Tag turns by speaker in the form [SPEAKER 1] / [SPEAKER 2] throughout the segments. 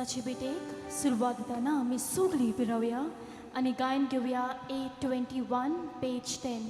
[SPEAKER 1] क्रिस्ताची भेटेक सुरवात दितना आमी सगळीं उबी रावया आनी गायन घेवया 821 पेज 10.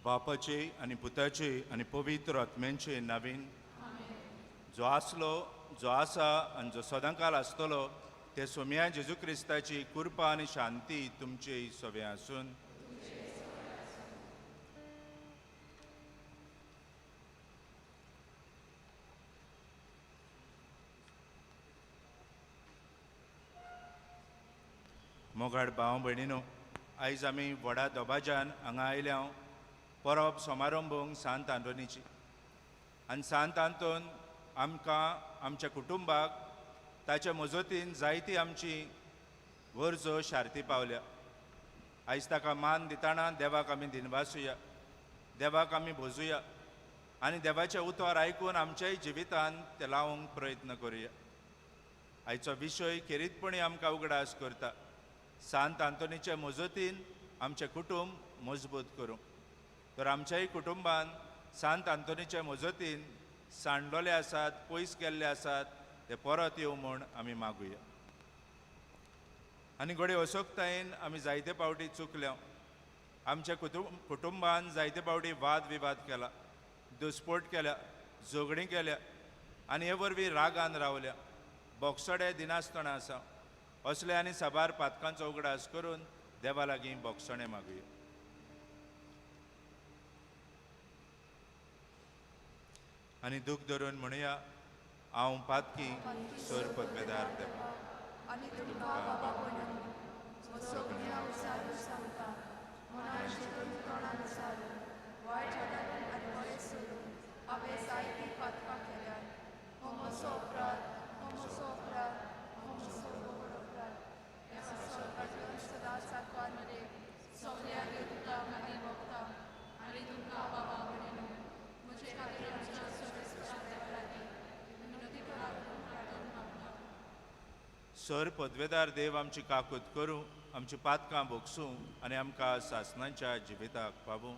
[SPEAKER 2] बापाचे आनी पुताचे आनी पवित्र आत्म्यांचे नवीन जो आसलो, जो आसा आनी जो सदांकाल आसतलो ते सोम्या जेजू क्रिस्ताची कृपा आनी शांती तुमचे सगळे आसून. मोगाड भाव भयणीनो, आयज आमी व्हडा दबाज्यान हांगा आयल्या परब समारंभूंक सांत आंतोनीची. आनी सांत आंतोन आमकां आमच्या कुटुंबाक ताच्या मजतीन जायती आमची गरजो शारती पावल्या. आयज ताका मान दितना देवाक आमी दिनवासुया, देवाक आमी भोजुया आनी देवाचें उतर आयकून आमच्याय जिवितान तें लावंक प्रयत्न करुया. आयचो विशय खेरीतपणी आमकां उगडास करता. सांत आंतोनीचे मजतीन आमचें कुटुंब मजबूत करूं. तर आमच्याय कुटुंबान सांत आंतोनीचे मजतीन सांडलेले आसात, पयस गेल्ले आसात ते परत येवं म्हूण आमी मागुया. आनी घडये असोकतायेन आमी जायते पावटी चुकल्या. आमच्या कुटुंबान जायते पावटी वाद विवाद केला, दुस्पोट केल्या, झगडीं केल्या आनी हे वरवीं रागान रावल्या, बोगसडे दिनासतना आसा. असले आनी साबार पातकांचो उगडास करून देवा लागीं बोगसणें मागुया. आनी दूख धरून म्हणुया, हांव पातकी सोर पदवेदार देवा
[SPEAKER 3] आनी तुमकां बाबा म्हणून म्हजो गुन्यांव उसारून सांगता, मनान चिंतून तोंडान उसारून वायट हातान आनी बरें सोडून हांवें जायतीं पातकां केल्यात. हो म्हजो अपराध, हो म्हजो अपराध, हो म्हजो व्हड अपराध. ह्या संवसारांतल्यान सदांच आंकवार मरे सगल्या देवतांक आनी भक्तांक आनी तुमकां बाबा म्हणून म्हजे खातीर आमच्या सर्वेस्परा देवा लागीं विनंती करात म्हूण प्रार्थना मागता.
[SPEAKER 2] सर पदवेदार देव आमची काकूत करूं, आमची पातकां भोगसूं आनी आमकां सासणाच्या जिविताक पावूं.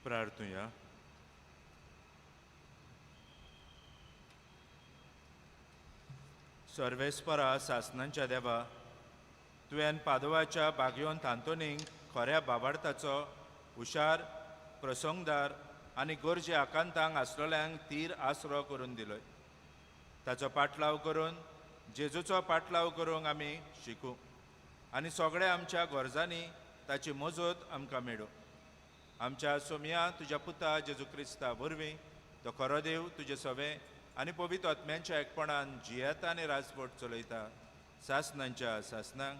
[SPEAKER 2] प्रार्थुया. सर्वेस्परा सासनांच्या देवा, तुवें पादोवाच्या बागयोन आंतोनीक खऱ्या बाबार्थाचो हुशार प्रसंगदार आनी गरजे आकांतांक आसलेल्यांक तीर आसरो करून दिलोय. ताचो पाटलाव करून जेजूचो पाटलाव करूंक आमी शिकूं आनी सगळ्या आमच्या गरजांनी ताची मजत आमकां मेळूं. आमच्या सोमया तुज्या पुता जेजू क्रिस्ता वरवीं तो खरो देव तुजे सवे आनी पवित्र आत्म्यांच्या एकपणान जियेता आनी राजवट चलयता सासनांच्या सासनांक.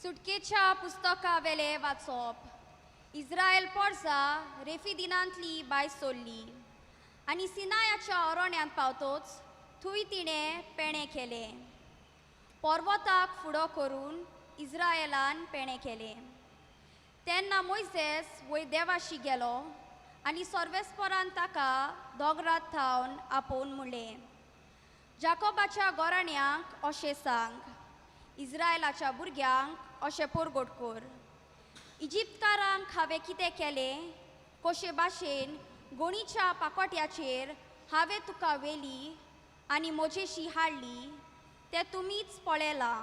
[SPEAKER 3] सुटकेच्या पुस्तकावेले वाचप. इस्रायल पोरसा रेफिदिनांतली बाय सोडली आनी सिनायाच्या अरण्यांत पावतोच थंय तिणें पेणे केले. पर्वताक फुडो करून इस्रायलान पेणे केले. तेन्ना मोयसेस वयर देवाशी गेलो आनी सर्वेस्परान ताका दोंगरात थावन आपोवन म्हणलें, जाकोबाच्या गोराण्यांक अशें सांग, इस्रायलाच्या भुरग्यांक अशें परगट कर, इजिप्तकारांक हांवें कितें केलें, कशे भाशेन गोणीच्या पाकोट्याचेर हांवें तुका व्हेली आनी म्हजेशी हाडली तें तुमीच पळयलां.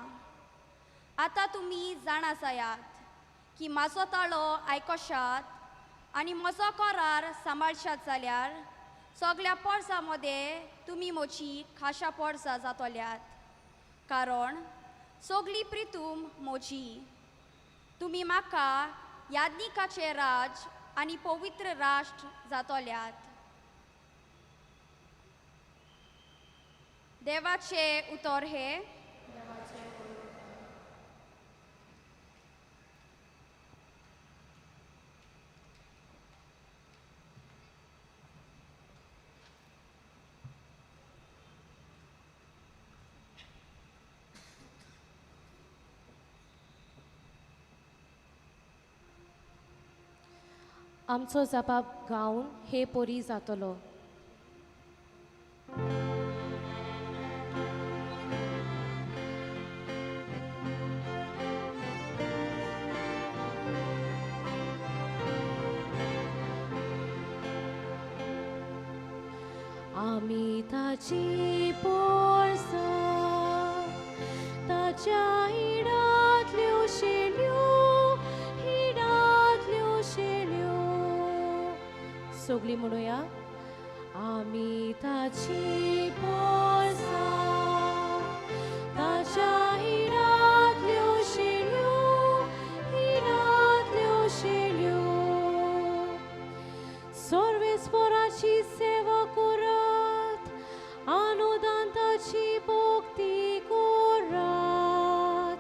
[SPEAKER 3] आतां तुमी जाणा जायात की म्हाजो ताळो आयकशात आनी म्हजो करार सांबाळशात जाल्यार सगळ्या पोरसां मदें तुमी म्हजी खाशा पोरसां जातल्यात, कारण सगळी प्रितूम म्हजी. तुमी म्हाका याज्ञिकाचें राज आनी पवित्र राष्ट्र जातल्यात. देवाचें उतर हें.
[SPEAKER 4] आमचो जबाब गावन हे पोरी जातलो. आमी ताची पोरसां ताच्या हिडांतल्यो शेल्यो, हिडांतल्यो शेल्यो. सगळीं म्हणुया, आमी ताची पोरसां ताच्या हिडांतल्यो शेल्यो, हिडांतल्यो शेल्यो. सर्वेस्पराची सेवा करात, अनुदान ताची भक्ती करात,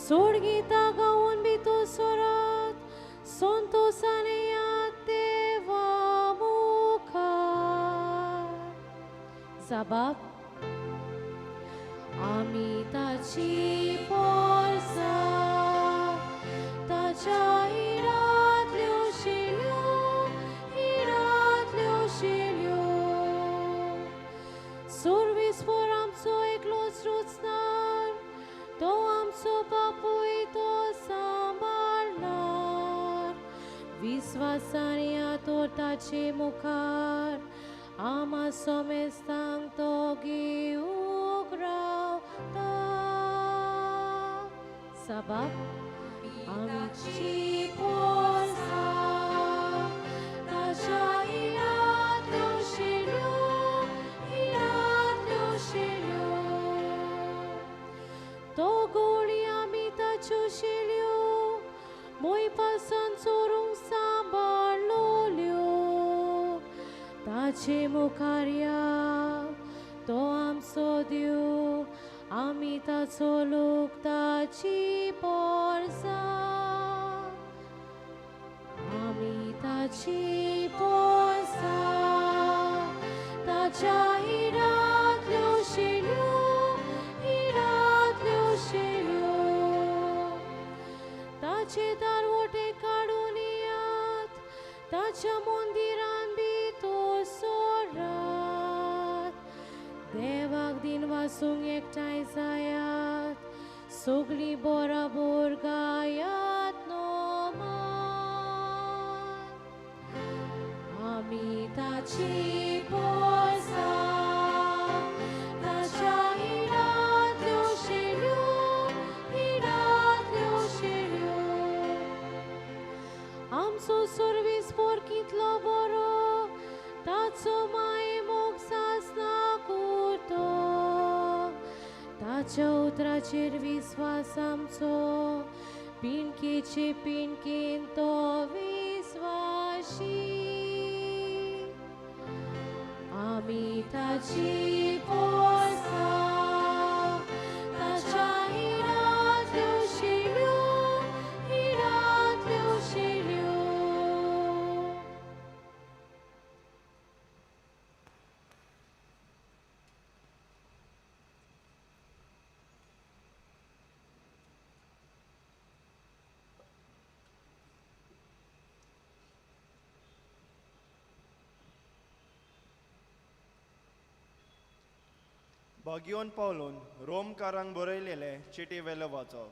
[SPEAKER 4] सोडगीतां गावन भितर सरात, संतोशान येयात देवा मुखार. जबाब, आमी ताची पोरसां ताच्या हिडांतल्यो शेल्यो, हिडांतल्यो शेल्यो. सर्वेस्पर आमचो एकलोच रचणार, तो आमचो बापूय तो सांबाळणार. विस्वासान या तर ताचे मुखार आमा समेस्तांक तो घेवंक रावता. जबाब, आमची पोरसां ताच्या हिडांतल्यो शेल्यो, हिडांतल्यो शेल्यो. तो गोळी आमी ताच्यो शेल्यो मोयपासान चोरूंक सांबाळलोल्यो. ताचे मुखार या तो आमचो देव, आमी ताचो लोक ताची पोरसां. आमी ताची पोरसां ताच्या हिडांतल्यो शेल्यो, हिडांतल्यो शेल्यो. ताच्या मंदिरान भितर सोरात देवाक दिन वासूंक एकठांय जायात सगळीं बराबर गायात नोमान आमी ताची पोसा ताच्या हिडांतल्यो शेळ्यो हिडांतल्यो शेळ्यो आमचो सर्वीस पोरकींतलो बरो ताचो माय मोग सासना कुरतो ताच्या उतराचेर विस्वास आमचो पिणकेचे पिणकेन तो विस्वाशी आमी ताची पोसा ताच्या हिडांतल्यो शेळ्यो हिडांतल्यो शेळ्यो.
[SPEAKER 5] भाग्योन पावलून रोमकारांक बरयलेले चिटी वेलो वाचप.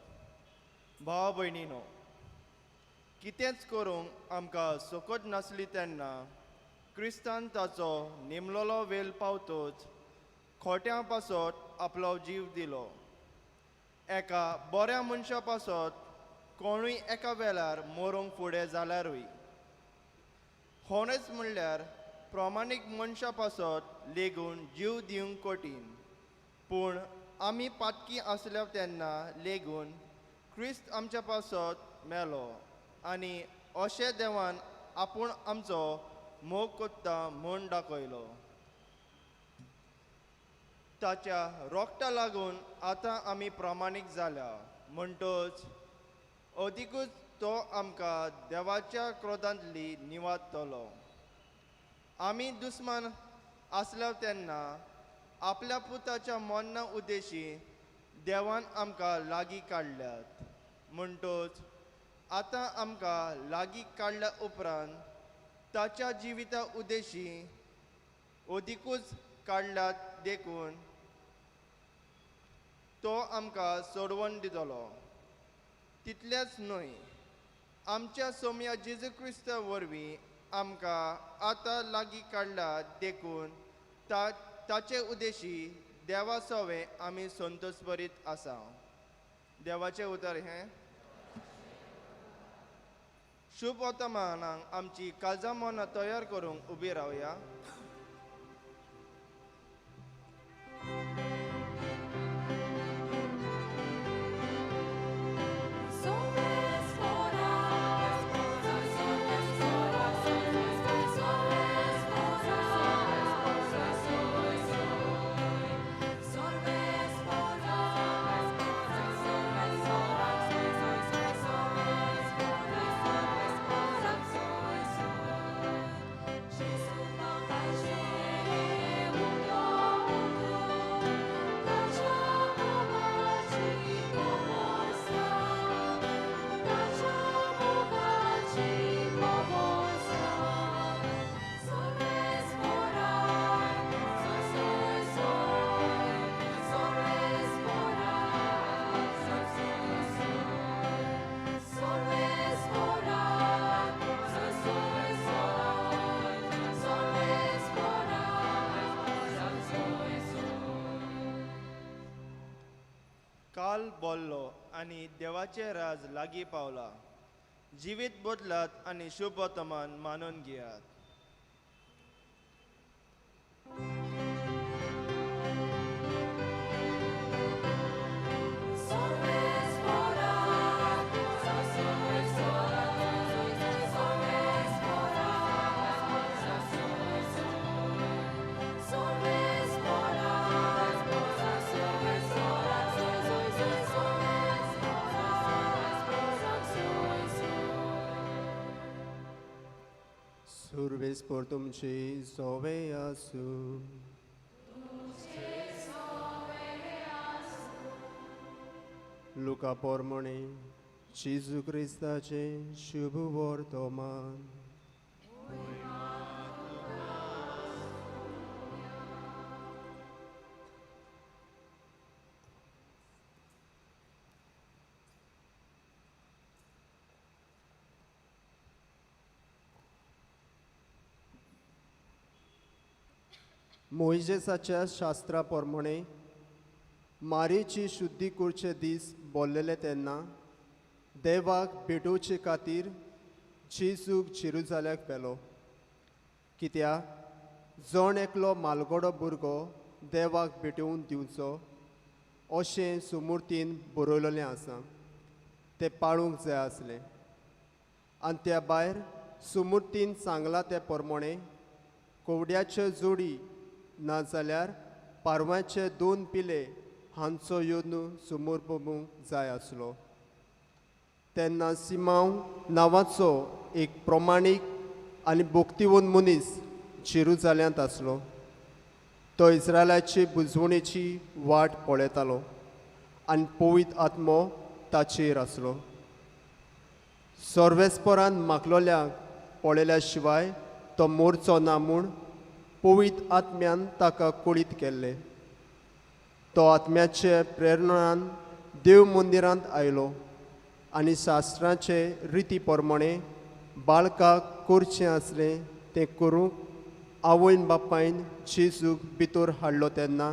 [SPEAKER 5] भाव भयणीनो, कितेंच करूंक आमकां सकत नासली तेन्ना क्रिस्तान ताचो नेमलोलो वेल पावतोच खोट्यां पासत आपलो जीव दिलो. एका बऱ्या मनशा पासत कोणूय एका वेळार मरूंक फुडें जाल्यारूय कोणूच म्हणल्यार प्रमाणीक मनशा पासत लेगून जीव दिवंक कठीण, पूण आमी पातकी आसल्या तेन्ना लेगून क्रिस्त आमच्या पासत मेलो आनी अशें देवान आपूण आमचो मोग कोत्ता म्हूण दाखयलो. ताच्या रोगटा लागून आतां आमी प्रमाणीक जाल्या, म्हणटच अदिकूच तो आमकां देवाच्या क्रोधांतली निवादतलो. आमी दुस्मान आसल्या तेन्ना आपल्या पुताच्या मरणा उद्देशी देवान आमकां लागीं काडल्यात, म्हणटच आतां आमकां लागीं काडल्या उपरांत ताच्या जिविता उद्देशी अदिकूच काडल्यात देखून तो आमकां सोडवण दितलो. तितलेंच न्हय, आमच्या सोम्या जेजू क्रिस्ता वरवीं आमकां आतां लागीं काडल्या देखून ताचे उद्देशी देवा सवें आमी संतोषभरीत आसा. देवाचें उतर हें. शुभ वर्तमानाक आमची काळजां मनां तयार करूंक उबी रावया. काल बोल्लो आनी देवाचें राज लागीं पावला. जिवीत बदलात आनी शुभ वर्तमान मानून घेयात.
[SPEAKER 6] सुरवेस por तुमची सोवे आसूं. लुका पोरमणे जेजू क्रिस्ताचें शुभ वर्तमान. मोयजेसाच्या शास्त्रा प्रमाणे मारेची शुद्धी करचे दीस बोल्लेले तेन्ना देवाक भेटोवचे खातीर जेजूक जेरुजाल्याक व्हेलो, कित्याक जण एकलो मालगडो भुरगो देवाक भेटोवन दिवचो अशें सुमूर्तीन बरयलेलें आसा, तें पाळूंक जाय आसलें. आनी त्या भायर सुमूर्तीन सांगलां ते प्रमाणे कोवड्याच्यो जोडी नाजाल्यार पारव्याचे दोन पिले हांचो यत्न समोर पळोवंक जाय आसलो. तेन्ना सिमांव नांवाचो एक प्रमाणीक आनी भक्तिवंत मनीस जेरुजाल्यांत आसलो. तो इस्रायलाचे बुजवणेची वाट पळयतालो आनी पवित्र आत्मो ताचेर आसलो. सर्वेस्परान मागलोल्याक पळयल्या शिवाय तो मोरचो ना म्हूण पवित्र आत्म्यान ताका कळीत केल्लें. तो आत्म्याचे प्रेरणान देव मंदिरांत आयलो आनी शास्त्राचे रिती प्रमाणे बाळकाक करचें आसलें तें करूंक आवयन बापायन जेजूक भितर हाडलो तेन्ना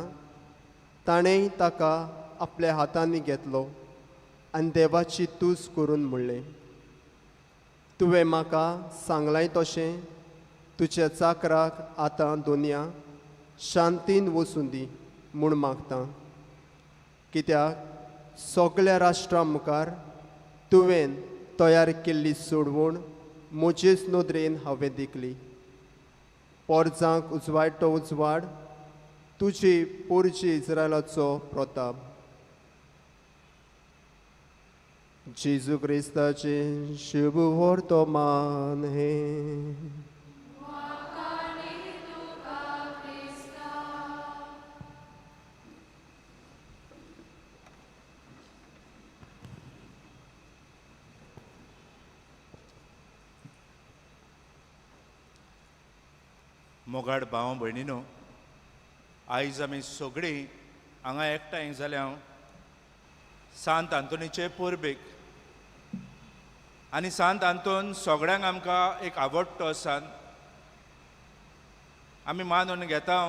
[SPEAKER 6] ताणें ताका आपल्या हातांनी घेतलो आनी देवाची तूज करून म्हणलें, तुवें म्हाका सांगलाय तशें तुज्या चाकराक आतां दोनया शांतीन वचूं दी म्हूण मागता, कित्याक सगळ्या राष्ट्रां मुखार तुवें तयार केल्ली सोडवण म्हजेच नदरेन हांवें देखली. पोरजांक उजवाडटो उजवाड तुजी पोरजी इस्रायलाचो प्रताप. जेजू क्रिस्ताचे शुभ वर्तमान हे.
[SPEAKER 2] मोगाड भाव भयणीनो, आयज आमी सगळीं हांगा एकठांय जाल्या सांत आंतोनीचे परबेक. आनी सांत आंतोन सगळ्यांक आमकां एक आवडटो सांत. आमी मानून घेता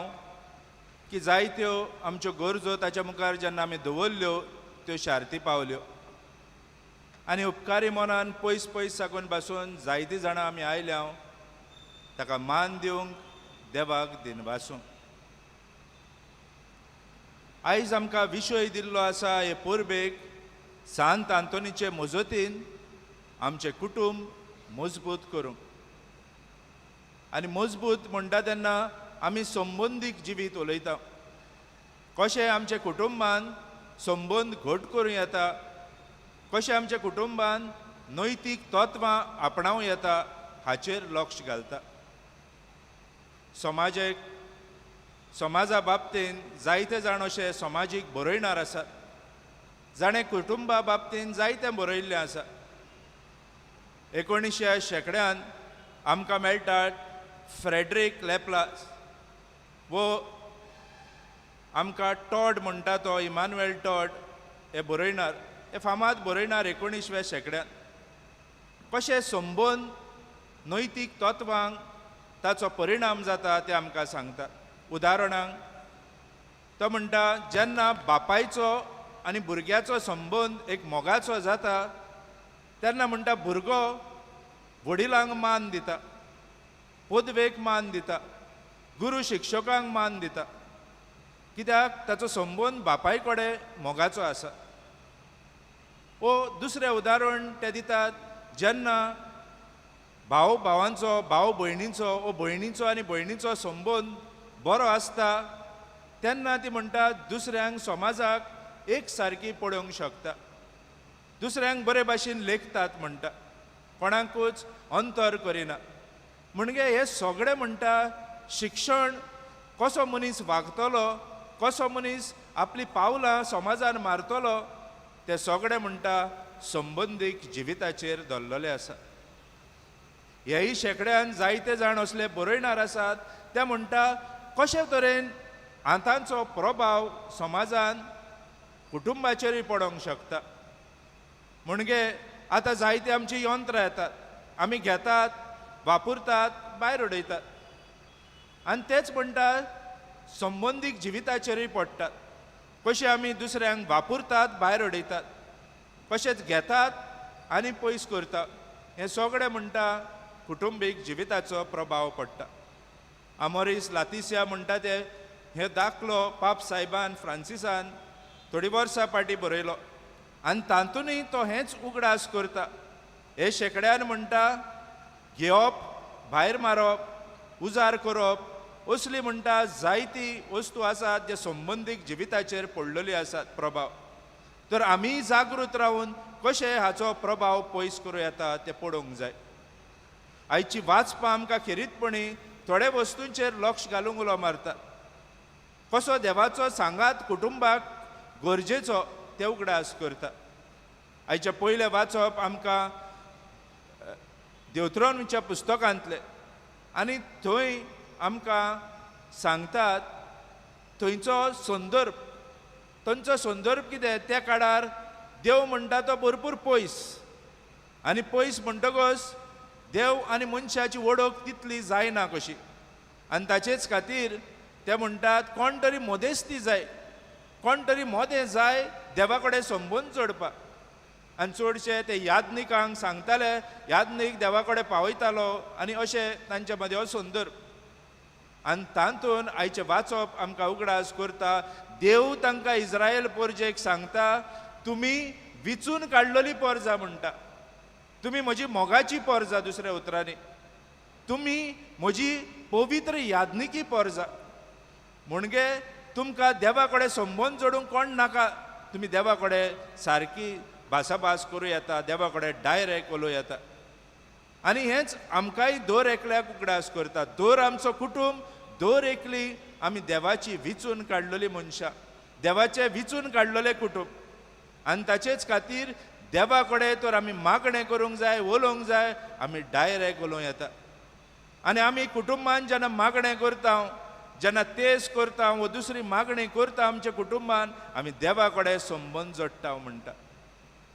[SPEAKER 2] की जायत्यो आमच्यो गरजो ताच्या मुखार जेन्ना आमी दवरल्यो त्यो शार्ती पावल्यो आनी उपकारी मनान पयस पयस साकून बसून जायतीं जाणां आमी आयल्या ताका मान दिवंक, देवाक दिनवासूंक. आयज आमकां विशय दिल्लो आसा हे परबेक सांत आंतोनीचे मजतीन आमचें कुटुंब मजबूत करूंक. आनी मजबूत म्हणटा तेन्ना आमी संबंदीक जिवीत उलयता, कशें आमच्या कुटुंबान संबंद घट करूं येता, कशें आमच्या कुटुंबान नैतीक तत्वां आपणावं येता हाचेर लक्ष घालता. समाजेक समाजा बाबतीन जायते जाण अशे समाजीक बरयणार आसात, जाणें कुटुंबा बाबतीन जायतें बरयल्लें आसा. 19व्या शेंकड्यान आमकां मेळटात फ्रेडरीक लेप्लास वो आमकां टॉड म्हणटा तो इमानुएल टॉड हे बरयणार, हे फामाद बरयणार 19व्या शेंकड्यान. कशें संबंद नैतीक तत्वांक ताचो परिणाम जाता ते आमकां सांगता. उदाहरणांक तो म्हणटा, जेन्ना बापायचो आनी भुरग्याचो संबंद एक मोगाचो जाता तेन्ना म्हणटा भुरगो वडिलांक मान दिता, पदवेक मान दिता, गुरू शिक्षकांक मान दिता, कित्याक ताचो संबंद बापाय कडेन मोगाचो आसा. ओ दुसरें उदाहरण ते दितात, जेन्ना भाव भावांचो, भाव भयणीचो ओ भयणीचो आनी भयणीचो संबंद बरो आसता तेन्ना ती म्हणटा दुसऱ्यांक समाजाक एक सारकी पळोवंक शकता, दुसऱ्यांक बरे भाशेन लेखतात म्हणटा, कोणाकूच अंतर करिना. म्हणजे हे सगळें म्हणटा शिक्षण कसो मनीस वागतलो, कसो मनीस आपली पावलां समाजान मारतलो ते सगळें म्हणटा संबंदीक जिविताचेर दवरलेलें आसा. ह्याय शेंकड्यान जायते जाण असले बरयणार आसात ते म्हणटा कशे तरेन आतांचो प्रभाव समाजान कुटुंबाचेरूय पडोंक शकता. म्हणजे आतां जायते आमची यंत्रां येतात, आमी घेतात, वापरतात, भायर उडयतात. आनी तेच म्हणटा संबंदीक जिविताचेरूय पडटात. कशें आमी दुसऱ्यांक वापरतात, भायर उडयतात, कशेंच घेतात आनी पयस करता, हें सगळें म्हणटा कुटुंबीक जिविताचो प्रभाव पडटा. आमोरीस लातिसिया म्हणटा ते हे दाखलो पाप सायबान फ्रांसिसान थोडी वर्सां फाटीं बरयलो आनी तातूंतय तो हेंच उगडास करता. हे शेंकड्यान म्हणटा घेवप, भायर मारप, उजार करप असली म्हणटा जायती वस्तू आसात जे संबंदीक जिविताचेर पडलेली आसात प्रभाव. तर आमी जागृत रावन कशें हाचो प्रभाव पयस करूं येता तें पळोवंक जाय. आयची वाचपां आमकां खेरीतपणी थोड्या वस्तूंचेर लक्ष घालूंक उलो मारता. कसो देवाचो सांगात कुटुंबाक गरजेचो ते उगडास करता. आयचें पयलें वाचप आमकां देवत्रोनच्या पुस्तकांतलें आनी थंय आमकां सांगतात थंयचो संदर्भ, थंयचो संदर्भ कितें, त्या काळार देव म्हणटा तो भरपूर पयस आनी पयस म्हणटकच देव आनी मनशाची वळख तितली जायना कशी, आनी ताचेच खातीर ते म्हणटात कोण तरी मदेस्ती जाय, कोण तरी मोदें जाय देवा कडेन संबंद जोडपाक. आनी चडशे ते याज्ञिकांक सांगताले, याज्ञीक देवा कडेन पावयतालो आनी अशें तांचे मदें हो संदर्भ. आनी तातूंत आयचें वाचप आमकां उगडास करता, देव तांकां इस्रायल पोरजेक सांगता तुमी विचून काडलेली पोरजा म्हणटा, तुमी म्हजी मोगाची पोरजा, दुसऱ्या उतरांनी तुमी म्हजी पवित्र याज्ञिकी पोरजा, म्हणजे तुमकां देवा कडेन संबंद जोडूंक कोण नाका, तुमी देवा कडेन सारकी भासाभास करूं येता, देवा कडेन डायरेक्ट उलोवं येता. आनी हेंच आमकांय दर एकल्याक उगडास करता. दर आमचो कुटुंब, दर एकली आमी देवाची विचून काडलेली मनशां, देवाचें विचून काडलेलें कुटुंब, आनी ताचेच खातीर देवा कडेन तर आमी मागणें करूंक जाय, उलोवंक जाय, आमी डायरेक्ट उलोवं येता. आनी आमी कुटुंबान जेन्ना मागणें करता, जेन्ना तेज करता वो दुसरी मागणी करता आमच्या कुटुंबान, आमी देवा कडेन संबंद जोडटा म्हणटा.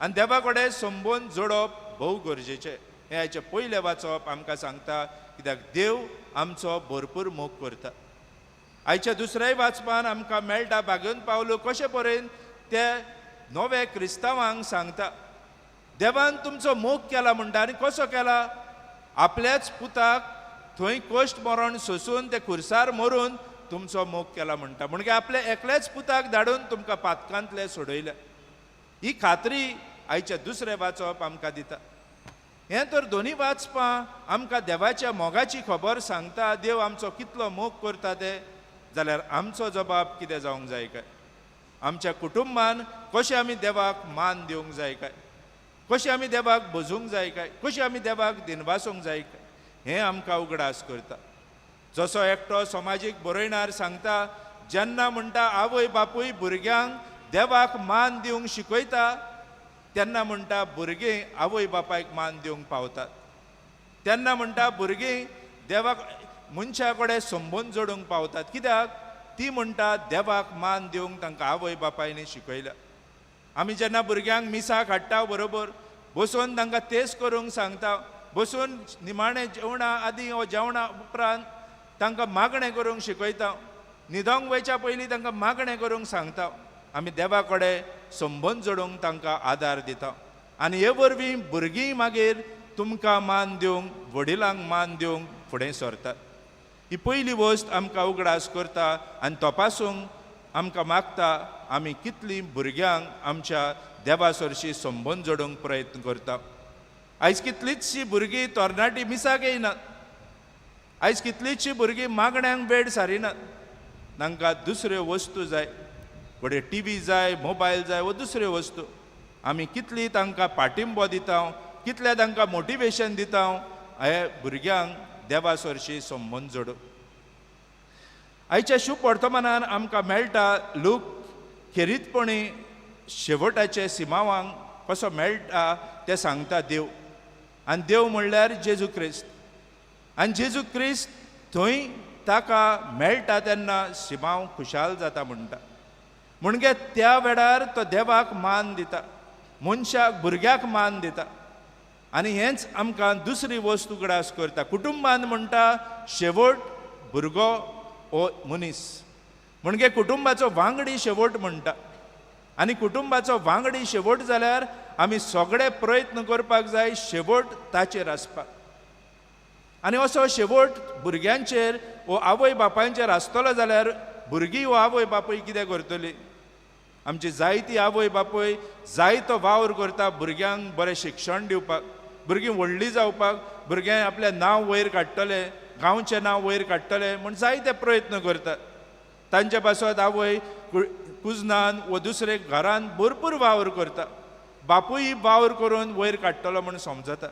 [SPEAKER 2] आनी देवा कडेन संबंद जोडप भोव गरजेचें. हें हाचें पयलें वाचप आमकां सांगता, कित्याक देव आमचो भरपूर मोग करता. आयच्या दुसऱ्याय वाचपान आमकां मेळटा भागून पावलो कशें परेन ते नवे क्रिस्तांवांक सांगता देवान तुमचो मोग केला म्हणटा. आनी कसो केला, आपल्याच पुताक थंय कश्ट मरण सोसून ते खुर्सार मरून तुमचो मोग केला म्हणटा. म्हणजे आपल्या एकल्याच पुताक धाडून तुमकां पातकांतले सोडयले. ही खात्री आयच्या दुसरें वाचप आमकां दिता. हें तर दोनी वाचपां आमकां देवाच्या मोगाची खबर सांगता, देव आमचो कितलो मोग करता ते. जाल्यार आमचो जबाब कितें जावंक जाय काय, आमच्या कुटुंबान कशें आमी देवाक मान दिवंक जाय काय, कशें आमी देवाक भजूंक जाय काय, कशें आमी देवाक दिनवासूंक जाय काय, हें आमकां उगडास करता. जसो एकटो समाजीक बरयणार सांगता, जेन्ना म्हणटा आवय बापूय भुरग्यांक देवाक मान दिवंक शिकयता तेन्ना म्हणटा भुरगीं आवय बापायक मान दिवंक पावतात, तेन्ना म्हणटा भुरगीं देवाक मनशा कडेन संबंद जोडूंक पावतात. कित्याक ती म्हणटा देवाक मान दिवंक तांकां आवय बापायनी शिकयल्या. आमी जेन्ना भुरग्यांक मिसाक हाडटा बरोबर बसून तांकां तेज करूंक सांगता, बसून निमाणें जेवणा आदी वो जेवणा उपरांत तांकां मागणें करूंक शिकयता, न्हिदोंक वयच्या पयलीं तांकां मागणें करूंक सांगता. आमी देवा कडेन संबंद जोडूंक तांकां आदार दिता. आनी हे वरवीं भुरगीं मागीर तुमकां मान दिवंक, वडिलांक मान दिवंक फुडें सरतात. ही पयली वस्त आमकां उगडास करता आनी तपासूंक आमकां मागता आमी कितलीं भुरग्यांक आमच्या देवा सरशी संबंद जोडूंक प्रयत्न करता. आयज कितलीचशी भुरगीं तरणाटी मिसाक येयनात, आयज कितलीचशी भुरगीं मागण्यांक वेळ सारिनात, तांकां दुसऱ्यो वस्तू जाय, घडये टी व्ही जाय, मोबायल जाय वो दुसऱ्यो वस्तू. आमी कितली तांकां पाठिंबो दिता, कितले तांकां मोटिवेशन दिता हे भुरग्यांक देवा सरशी संबंद जोडूं. आयच्या शुभ वर्तमानान आमकां मेळटा लोक खेरीतपणी शेवटाचे सिमावांक कसो मेळटा तें सांगता देव. आनी देव म्हणल्यार जेजू क्रिस्त. आनी जेजू क्रिस्त थंय ताका मेळटा तेन्ना सिमांव खुशाल जाता म्हणटा. म्हणजे त्या वेळार तो देवाक मान दिता, मनशाक भुरग्याक मान दिता. आनी हेंच आमकां दुसरी वस्त उगडास करता. कुटुंबान म्हणटा शेवट भुरगो हो मनीस. म्हणजे कुटुंबाचो वांगडी शेवट म्हणटा. आनी कुटुंबाचो वांगडी शेवट जाल्यार आमी सगळे प्रयत्न करपाक जाय शेवट ताचेर आसपाक. आनी असो शेवट भुरग्यांचेर वो आवय बापायचेर आसतलो जाल्यार भुरगीं वो आवय बापूय कितें करतली? आमची जायती आवय बापूय जायतो वावर करता भुरग्यांक बरें शिक्षण दिवपाक, भुरगीं व्हडलीं जावपाक, भुरगें आपलें नांव वयर काडटलें, गांवचें नांव वयर काडटलें म्हूण जायते प्रयत्न करतात. तांचे पासत आवय कुजनान वो दुसरे घरान भरपूर वावर करता, बापूय वावर करून वयर काडटलो म्हूण समजता.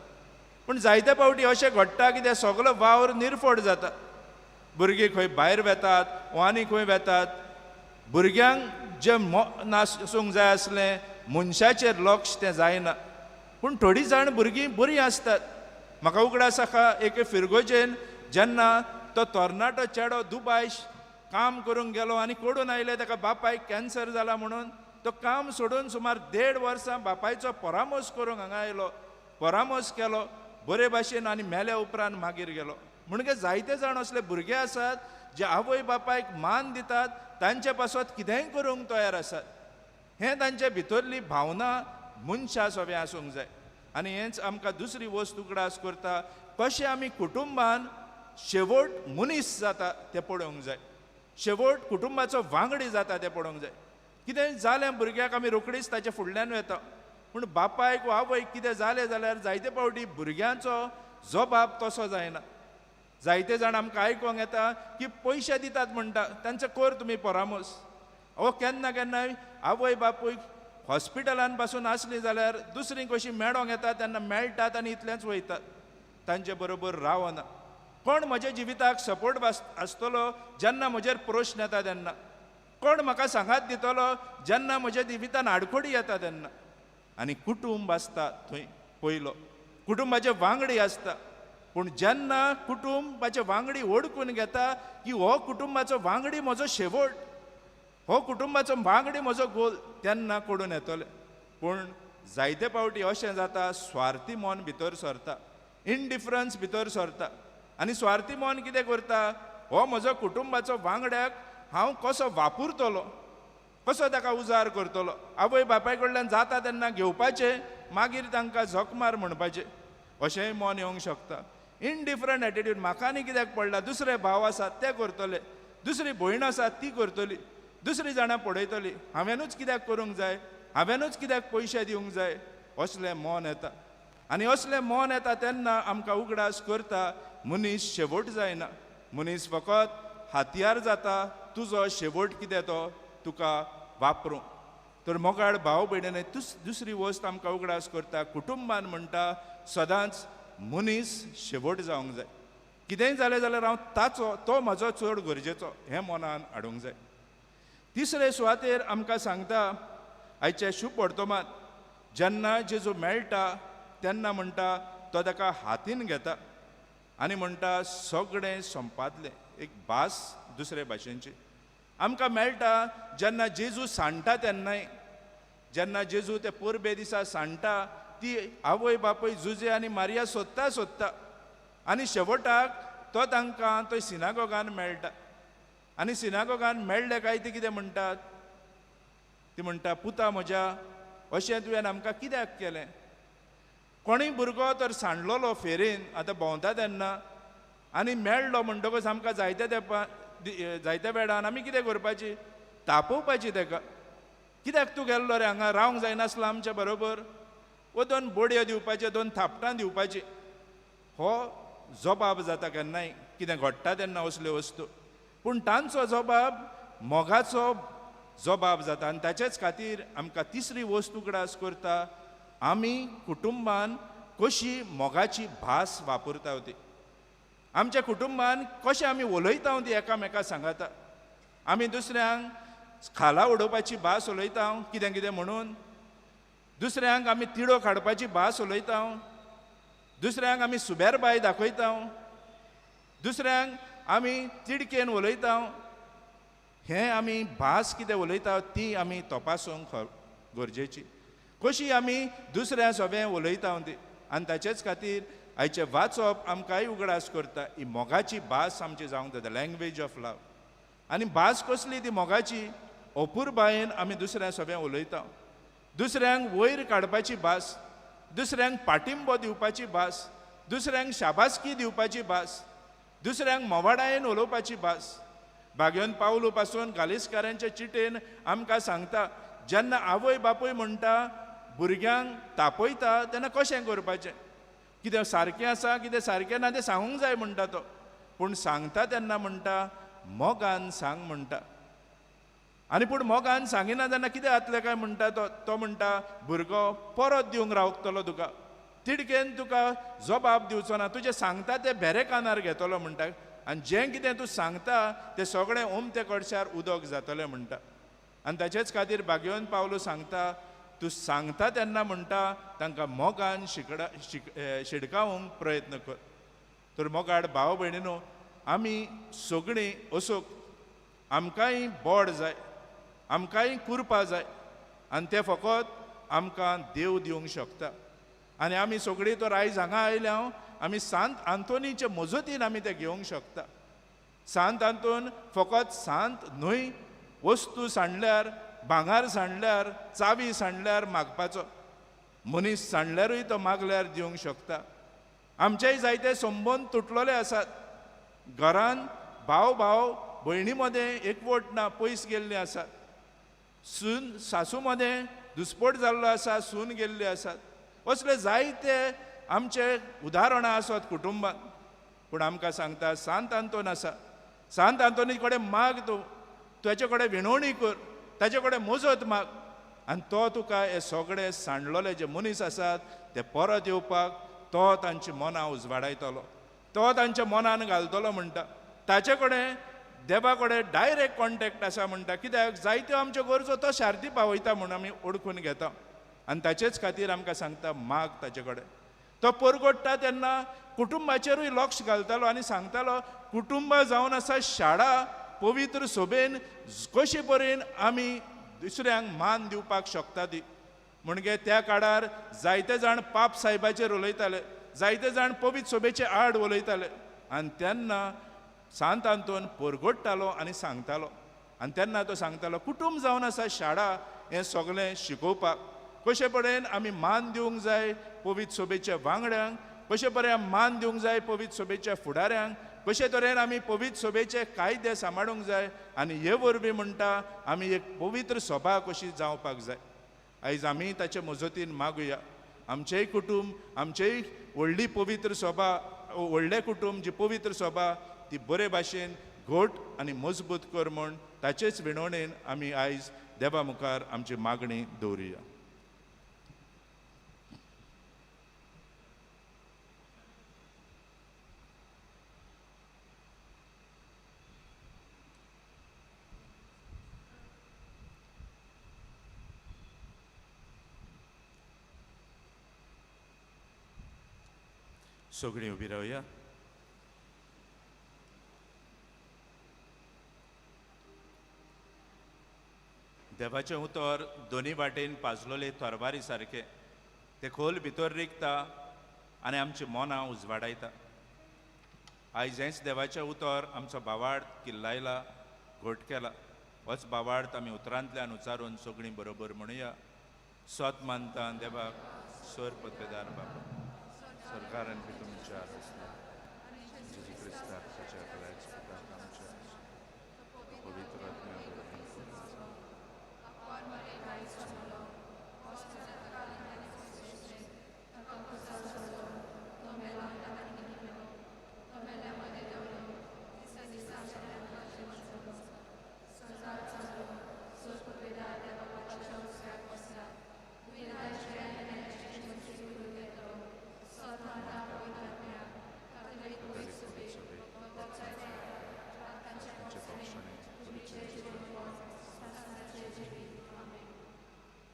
[SPEAKER 2] पूण जायते फावटी अशें घडटा की ते सगलो वावर निर्फोट जाता. भुरगीं खंय भायर वेतात वो आनी खंय वेतात, भुरग्यांक जें मन आसूंक जाय आसलें मनशाचेर लक्ष तें जायना. पूण थोडीं जाण भुरगीं बरीं आसतात. म्हाका उगडास आसा एके फिरगोजेन जेन्ना तो तरणाटो चेडो दुबाय काम करूंक गेलो आनी कोडून आयले ताका बापायक कॅन्सर जाला म्हणून, तो काम सोडून सुमार 1.5 वर्सां बापायचो परामर्श करूंक हांगा आयलो, परामर्श केलो बरे भाशेन आनी मेल्या उपरांत मागीर गेलो. म्हणजे जायते जाण असले भुरगे आसात जे आवय बापायक मान दितात, तांचे पासत कितेंय करूंक तयार आसात. हें तांचे भितरली भावना मनशा सोबें आसूंक जाय. आनी हेंच आमकां दुसरी वस्त उगडास करता कशें आमी कुटुंबान शेवट मनीस जाता तें पळोवंक जाय, शेवट कुटुंबाचो वांगडी जाता तें पळोवंक जाय. कितें जालें भुरग्याक आमी रोखडीच ताच्या फुडल्यान वेता, पूण बापायक वा आवयक कितें जालें जाल्यार जायते फावटी भुरग्यांचो जबाब तसो जायना. जायते जाण आमकां आयकोंक येता की पयशे दितात म्हणटा, तांचो कर तुमी परामर्श. अहो केन्ना केन्नाय आवय बापूय हॉस्पिटलान पासून आसली जाल्यार दुसरी कशी मेळोंक येता तेन्ना मेळटात आनी इतलेंच वयतात, तांचे बरोबर रावना. कोण म्हज्या जिविताक सपोर्ट आसतलो जेन्ना म्हजेर प्रश्न येता तेन्ना? कोण म्हाका सांगात दितलो जेन्ना म्हज्या जिवितान आडखोडी येता तेन्ना? आनी कुटुंब आसता थंय पयलो, कुटुंबाचे वांगडी आसता. पूण जेन्ना कुटुंबाचे वांगडी ओडकून घेता की हो कुटुंबाचो वांगडी म्हजो शेवट, हो कुटुंबाचो वांगडी म्हजो गोल, तेन्ना कडून येतले. पूण जायते फावटी अशें जाता, स्वार्थी मन भितर सरता, इनडिफरन्स भितर सरता. आनी स्वार्थी मन कितें करता, हो म्हजो कुटुंबाचो वांगड्याक हांव कसो वापरतलो, कसो ताका उजार करतलो, आवय बापाय कडल्यान जाता तेन्ना घेवपाचें, मागीर तांकां झकमार म्हणपाचें, अशेंय मन येवंक शकता. इनडिफरंट एटिट्यूड, म्हाका न्ही कित्याक पडला, दुसरे भाव आसात ते करतले, दुसरी भयण आसात ती करतली, दुसरी जाणां पळयतली, हांवेनूच कित्याक करूंक जाय, हांवेनूच कित्याक पयशे दिवंक जाय, असलें मन येता. आनी असलें मन येता तेन्ना आमकां उगडास करता मनीस शेवट जायना, मनीस फकत हातयार जाता. तुजो शेवट कितें तो तुका वापरूंक. तर मोगाळ भाव भयणीने दुसरी वस्त आमकां उगडास करता, कुटुंबान म्हणटा सदांच मनीस शेवट जावंक जाय. कितेंय जालें जाल्यार हांव ताचो, तो म्हजो चड गरजेचो हें मनान हाडूंक जाय. तिसरे सुवातेर आमकां सांगता आयच्या शुभ वर्तमान, जेन्ना जेजू मेळटा तेन्ना म्हणटा तो ताका हातीन घेता आनी म्हणटा सगळें संपादलें. एक भास दुसरे भाशेंची आमकां मेळटा जेन्ना जेजू सांडटा तेन्नाय, जेन्ना जेजू ते परबे दिसा सांडटा ती आवय बापूय जुजे आनी मारिया सोदता सोदता आनी शेवटाक तो तांकां तो सिनागोगान मेळटा. आनी सिनागोगान मेळ्ळे काय ती कितें म्हणटात, ती म्हणटा पुता म्हज्या अशें तुवें आमकां कित्याक केलें? कोणूय भुरगो तर सांडलेलो फेरेन आतां भोंवता तेन्ना आनी मेळ्ळो म्हणटकच आमकां जायते तेंपा जायत्या वेळान आमी कितें करपाची, तापोवपाची ताका, कित्याक तूं गेल्लो रे हांगा, रावंक जायनासलो आमच्या बरोबर, वो 2 बोडयो दिवपाच्यो, 2 थापटां दिवपाची. हो जबाब जाता केन्नाय कितें घडटा तेन्ना असल्यो वस्तू. पूण तांचो जबाब मोगाचो जबाब जाता. आनी ताचेच खातीर आमकां तिसरी वस्तू उगडास करता, आमी कुटुंबान कशी मोगाची भास वापरता ती, आमच्या कुटुंबान कशें आमी उलयता ती एकामेका सांगता. आमी दुसऱ्यांक खाला उडोवपाची भास उलयता कितें कितें म्हणून, दुसऱ्यांक आमी तिडो काडपाची भास उलयता, दुसऱ्यांक आमी सुबेरबाय दाखयता, दुसऱ्यांक आमी तिडकेन उलयता. हें आमी भास कितें उलयता ती आमी तपासूंक गरजेची, कशी आमी दुसऱ्या सोबें उलयता ती. आनी ताचेच खातीर आयचें वाचप आमकांय उगडास करता, ही मोगाची भास आमची जावंक जाय, the language of love. आनी भास कसली ती मोगाची, अपुरबायेन आमी दुसऱ्या सोबें उलयता, दुसऱ्यांक वयर काडपाची भास, दुसऱ्यांक पाटिंबो दिवपाची भास, दुसऱ्यांक शाबासकी दिवपाची भास, दुसऱ्यांक मोवाडायेन उलोवपाची भास. भाग्योन पावलू पासून गालिस्कारांचे चिटेन आमकां सांगता, जेन्ना आवय बापूय म्हणटा भुरग्यांक तापयता तेन्ना कशें करपाचें, कितें सारकें आसा कितें सारकें ना तें सांगूंक जाय म्हणटा तो. पूण सांगता तेन्ना म्हणटा मोगान सांग म्हणटा. आनी पूण मोगान सांगिना तेन्ना कितें जातलें काय म्हणटा तो, तो म्हणटा भुरगो परत दिवंक रावतलो तुका, तिडकेन तुका जबाब दिवचो ना, तुजें सांगता तें भेरे कानार घेतलो म्हणटा, आनी जें कितें तूं सांगता तें सगळें ओमते कडशार उदक जातलें म्हणटा. आनी ताचेच खातीर भाग्योन पावलू सांगता, तूं सांगता तेन्ना म्हणटा तांकां मोगान शिडकावंक प्रयत्न कर. तर मोगाड भाव भयणीनो, आमी सगळीं असोक आमकांय बोड जाय, आमकांय कुरपा जाय, आनी तें फकत आमकां देव दिवंक शकता. आनी आमी सगळीं तर आयज हांगा आयल्या हांव, आमी सांत आंतोनीचे मजतीन आमी तें घेवंक शकता. सांत आंतोन फकत सांत न्हय, वस्तू सांडल्यार, भांगर सांडल्यार, चावी सांडल्यार मागपाचो, मनीस सांडल्यारूय तो मागल्यार दिवंक शकता. आमचेय जायते संबंद तुटलेले आसात, घरान भाव भाव भयणी मदें एकवट ना, पयस गेल्ले आसात, सून सासू मदें दुस्पोट जाल्लो आसा, सून गेल्ले आसात. असले जायते आमचे उदाहरणां आसत कुटुंबांत. पूण आमकां सांगता सांत आंतोन आसा, सांत आंतोनी कडेन माग तूं, ताचे कडेन विनवणी कर, ताचे कडेन मजत माग, आनी तो तुका हे सगळे सांडलेले जे मनीस आसात ते परत येवपाक तो तांची मनां उजवाडायतलो, तो तांच्या मनान घालतलो म्हणटा. ताचे कडेन देवा कडेन डायरेक्ट कॉन्टेक्ट आसा म्हणटा, कित्याक जायत्यो आमच्यो गरजो तो शार्ती पावयता म्हूण आमी ओळखून घेता. आनी ताचेच खातीर आमकां सांगता माग ताचे कडेन. तो परगोडटा तेन्ना कुटुंबाचेरूय लक्ष घालतालो आनी सांगतालो, कुटुंब जावन आसा शाळा, पवित्र सोबेन कशे परेन आमी दुसऱ्यांक मान दिवपाक शकता ती. म्हणजे त्या काळार जायते जाण पाप सायबाचेर उलयताले, जायते जाण पवित्र सोबेचे आड उलयताले, आनी तेन्ना सांत आंतोन परगोडटालो आनी सांगतालो. आनी तेन्ना तो सांगतालो कुटुंब जावन आसा शाळा, हें सगळें शिकोवपाक कशे परेन आमी मान दिवंक जाय पवित्र सोबेच्या वांगड्यांक, कशे परेन मान दिवंक जाय पवित्र सोबेच्या फुडाऱ्यांक, कशे तरेन आमी पवित्र सोबेचे कायदे सांबाळूंक जाय, आनी हे वरवीं म्हणटा आमी एक पवित्र सभा कशी जावपाक जाय. आयज आमी ताचे मजतीन मागुया, आमचेंय कुटुंब, आमचेय व्हडली पवित्र सभा, व्हडलें कुटुंब जी पवित्र सभा ती बरे भाशेन घट आनी मजबूत कर म्हूण ताचेच विनवणेन आमी आयज देवा मुखार आमची मागणी दवरुया. सगळीं उबी रावया. देवाचें उतर दोनी वाटेन पाजलोले तरवारी सारकें, तें खोल भितर रिगता आनी आमची मनां उजवाडायता. आयज हेंच देवाचें उतर आमचो भावार्थ किल्लायला, घट केला. होच भावार्थ आमी उतरांतल्यान उचारून सगळीं बरोबर म्हणुया. सत मानता देवाक सर पत्रेदार बाबा, सरकारान बी तुमच्या आसता, जेजू क्रिस्ताक ताच्या पुताक आमच्या पवित्र आत्म्या वरवीं.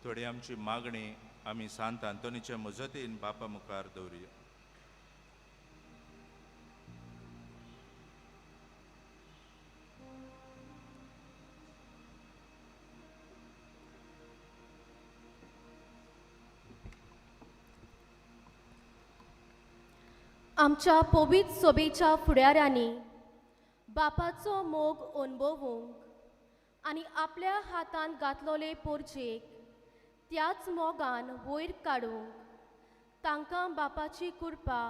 [SPEAKER 2] थोडी आमची मागणी आमी सांत आंतोनीचे मजतीन बापा मुखार दवरुया.
[SPEAKER 4] आमच्या पवित्र सोबेच्या फुडाऱ्यांनी, बापाचो मोग अणभवूंक आनी आपल्या हातान घातलोले पोरजेक त्याच मोगान वयर काडूंक तांकां बापाची कृपा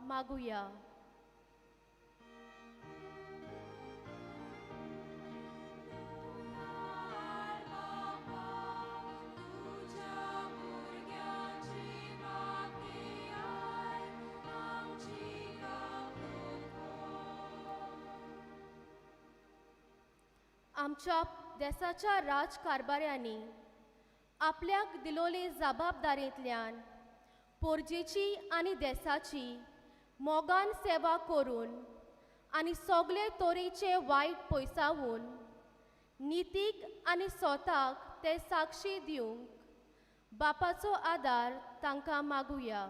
[SPEAKER 4] मागुया. आमच्या देसाच्या राजकारभाऱ्यांनी आपल्याक दिलोले जबाबदारेंतल्यान पोरजेची आनी देसाची मोगान सेवा करून आनी सगळे तरेचे वायट पयसावून नितीक आनी स्वताक ते साक्षी दिवंक बापाचो आदार तांकां मागुया.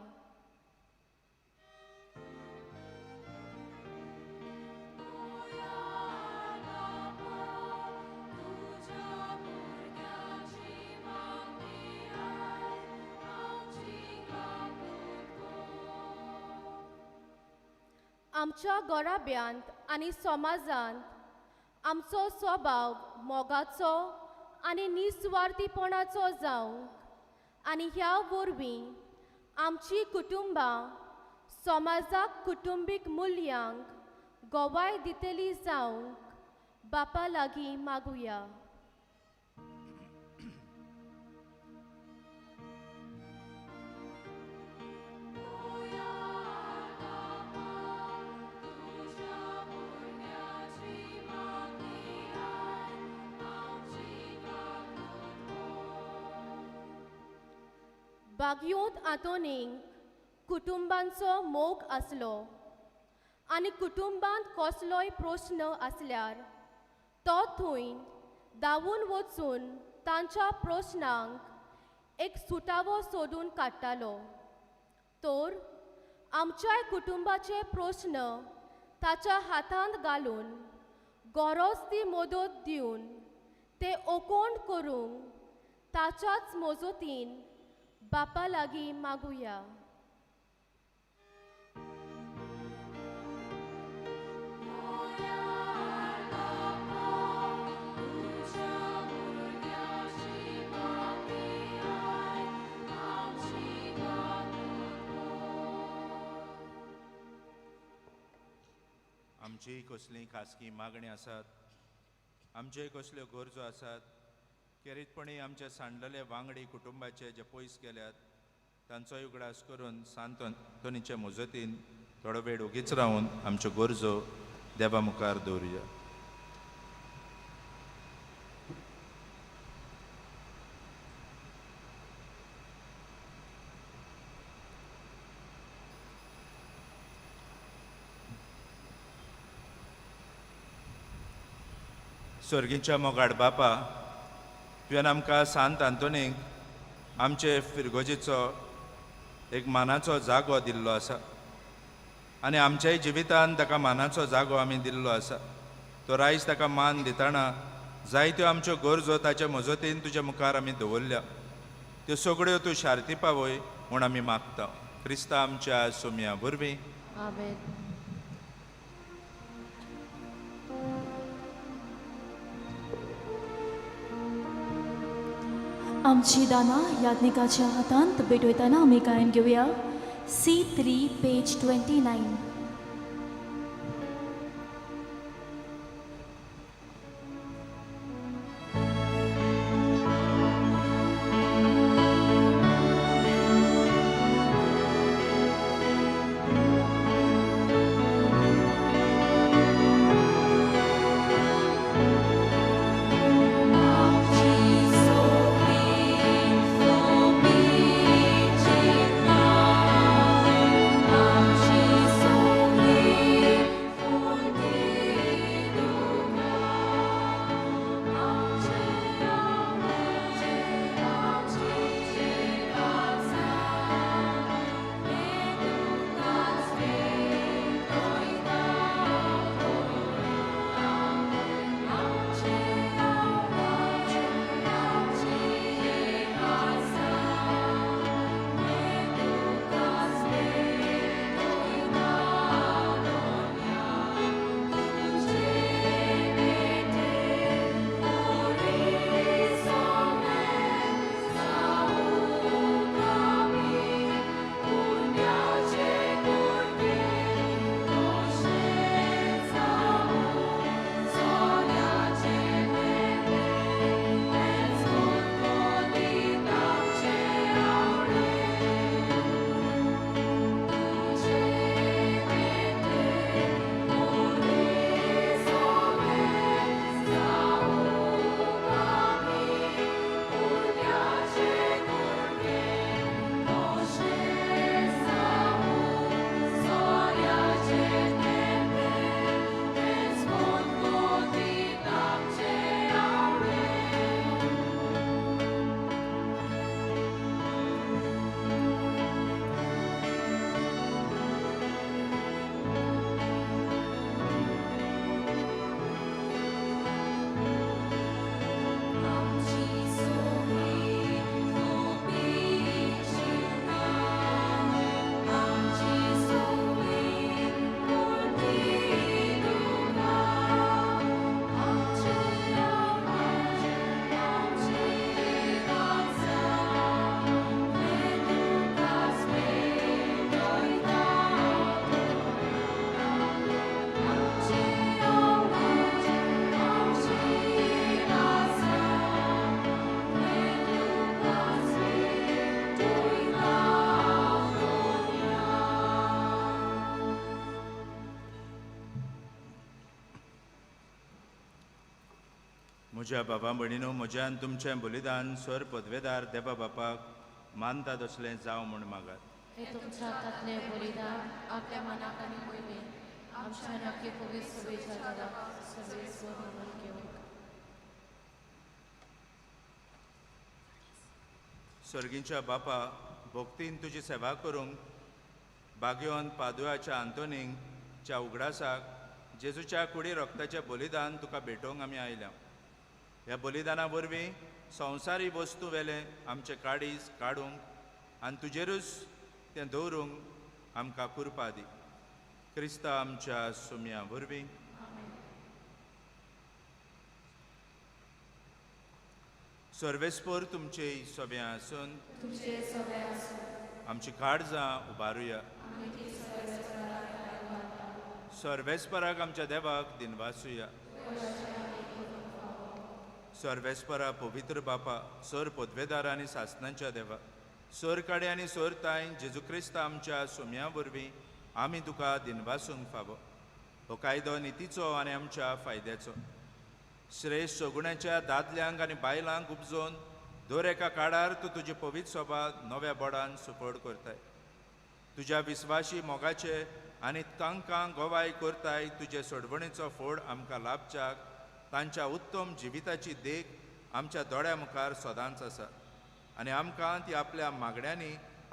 [SPEAKER 4] आमच्या घराब्यांत आनी समाजांत आमचो स्वभाव मोगाचो आनी निस्वार्थीपणाचो जावंक आनी ह्या वरवीं आमची कुटुंबां समाजाक कुटुंबीक मुल्यांक गवाय दितली जावंक बापा लागीं मागुया. बागयोत आंतोनीक कुटुंबांचो मोग आसलो आनी कुटुंबांत कसलोय प्रस्न आसल्यार तो थंय धांवून वचून तांच्या प्रस्नांक एक सुटावो सोदून काडटालो. तर आमच्याय कुटुंबाचे प्रस्न ताच्या हातांत घालून गरज ती मदत दिवन ते ओकोंड करूंक ताच्याच मजतीन बापा लागीं मागुया.
[SPEAKER 2] आमचीय कसलीं खासगी मागणी आसात, आमच्योय कसल्यो गरजो आसात, खेरीतपणी आमचे सांडलेले वांगडी कुटुंबाचे जे पयस गेल्यात तांचोय उगडास करून सांत अंतोनीचे मजतीन थोडो वेळ ओगीच रावन आमच्यो गरजो देवा मुखार दवरुया. स्वर्गीच्या मोगाड बापा, तुवें आमकां सांत आंतोनीक आमचे फिरगोजेचो एक मानाचो जागो दिल्लो आसा आनी आमच्याय जिवितान ताका मानाचो जागो आमी दिल्लो आसा. तो रायज ताका मान दितना जायत्यो आमच्यो गरजो ताचे मजतीन तुज्या मुखार आमी दवरल्या, त्यो सगळ्यो तूं शारती पावय म्हूण आमी मागता. क्रिस्ता आमच्या सोम्या वरवीं.
[SPEAKER 4] आमेन.
[SPEAKER 1] आमची दानां याज्ञिकाच्या हातांत भेटयतना आमी गायन घेवया C3 page 29.
[SPEAKER 4] So
[SPEAKER 2] म्हज्या बाबा भयणीनो, म्हज्यान तुमचें बलिदान स्वर पदवेदार देवा बापाक मानता तसलें जावं म्हूण मागात.
[SPEAKER 7] हे तुमच्या हातांतलें बलिदान आपल्या मनाक आनी पयलीं आमच्या नक्की पवित्र सभेच्या दादाक सर्वेस्वर म्हणून घेवंक.
[SPEAKER 2] सर्गींच्या बापा, भक्तीन तुजी सेवा करूंक बागयोन पादुआच्या आंतोनीकच्या उगडासाक जेजूच्या कुडी रक्ताचें बलिदान तुका भेटोवंक आमी आयल्या. ह्या बलिदाना वरवीं संवसारी वस्तू वेलें आमचें काडीस काडूंक आनी तुजेरूच तें दवरूंक आमकां कृपा दी. क्रिस्ता आमच्या सुम्या वरवीं. सर्वेस्पर तुमचे सभ्यां आसून आमची काळजां उबारुया. सर्वेस्पराक आमच्या देवाक दिनवासुया. सर्वेस्परा पवित्र बापा, सर पदवेदार आनी सासनांच्या देवा, सर काडे आनी सर ताय जेजू क्रिस्त आमच्या सुम्या वरवीं आमी तुका दिनवासूंक फावो. हो कायदो नितीचो आनी आमच्या फायद्याचो. श्रेश्ठ सगुण्याच्या दादल्यांक आनी बायलांक उपजोवन दर एका काळार तूं तुजी पवित्र सभा नव्या बोडान सुपड करताय. तुज्या विस्वाशी मोगाचे आनी तांकां गवाय करताय. तुजे सोडवणेचो फोड आमकां लाभच्याक तांच्या उत्तम जिविताची देख आमच्या दोळ्या मुखार सदांच आसा आनी आमकां ती आपल्या मागण्यांनी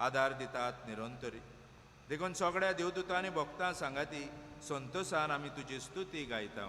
[SPEAKER 2] आदार दितात निरंतरी. देखून सगळ्या देवदूतांनी भक्तां सांगाती संतोसान आमी तुजी स्तुती गायता.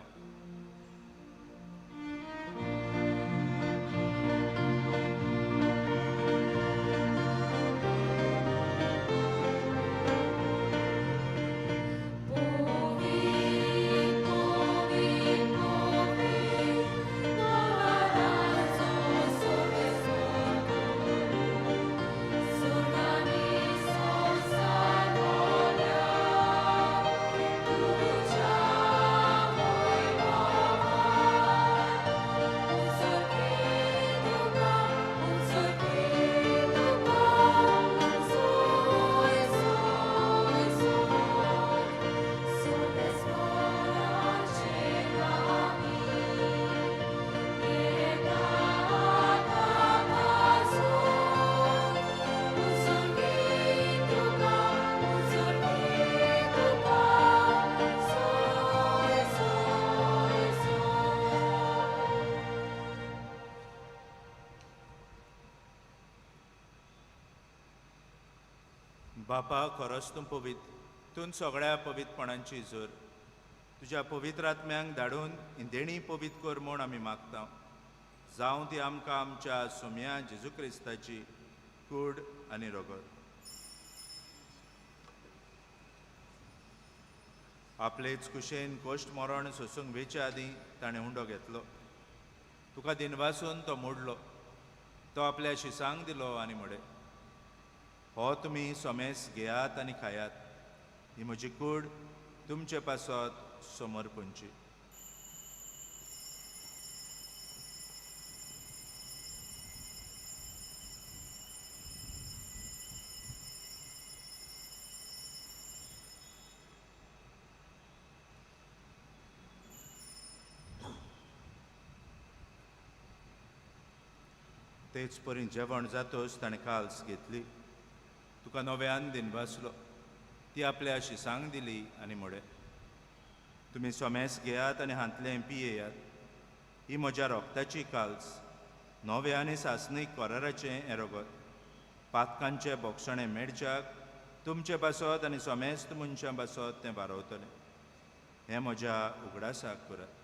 [SPEAKER 2] बापा, खरोच तूं पवित्र, तूं सगळ्या पवित्रपणांची जोर. तुज्या पवित्र आत्म्यांक धाडून देणी पवित्र कर म्हूण आमी मागता. जावं ती आमकां आमच्या सोम्या जेजू क्रिस्ताची कूड आनी रगत. आपलेच कुशेन कोश्ट मरण सोसूंक वेचे आदीं ताणें हुंडो घेतलो. तुका दिनवासून तो मोडलो. तो आपल्या शिसांक दिलो आनी म्हळें, हो तुमी सोमेस घेयात आनी खायात, ही म्हजी कूड तुमचे पासत समर्पणची. तेच परी जेवण जातोच ताणें काल्स घेतली, तुका नव्यान दिनवासलो, ती आपल्या शिसांक दिली आनी म्हळें, तुमी सोमेस घेयात आनी हांतलें पियेयात, ही म्हज्या रोगताची काल्स, नव्या आनी सासणीक कराराचें हें रगत, पातकांचें बोगसणें मेळच्याक तुमचे पासत आनी सोमेस्त मनशां पासत तें वारवतलें. हें म्हज्या उगडासाक करात.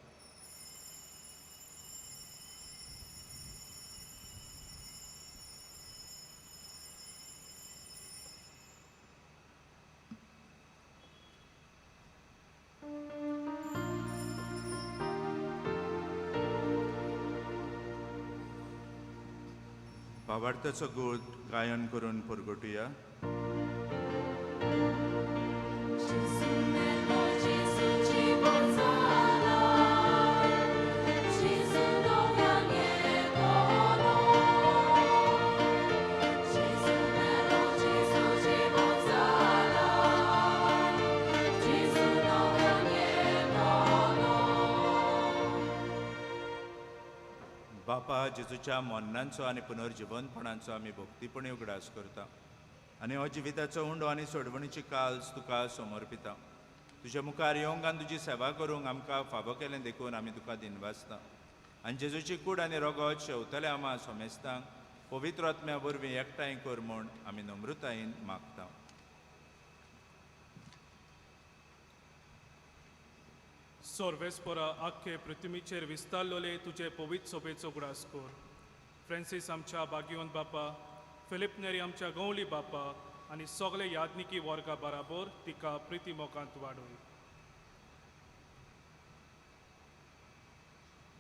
[SPEAKER 2] भावार्थाचो गूट गायन करून परगटुया. बापा, जेजूच्या मरणांचो आनी पुनर्जिवनपणाचो आमी भक्तीपणी उगडास करता आनी हो जिविताचो उंडो आनी सोडवणीची काल्स तुका समर्पिता. तुज्या मुखार येवंक आनी तुजी सेवा करूंक आमकां फावो केलें देखून आमी तुका दिनवासता. आनी जेजूची कूड आनी रगत शेवतले आमा सोमेस्तांक पवित्र आत्म्या वरवीं एकठांय कर म्हूण आमी नम्रतायेन मागता.
[SPEAKER 8] सर्वेस्परा आख्खे पृथ्वीचेर विस्तारलोले तुजे पवित्र सोबेचो उगडास कर. फ्रांसीस आमच्या बागियोन बापा, फिलीप नेरी आमच्या गवली बापा आनी सगळे यादनिकी वर्गा बराबर तिका प्रिती मोगांत वाडोय.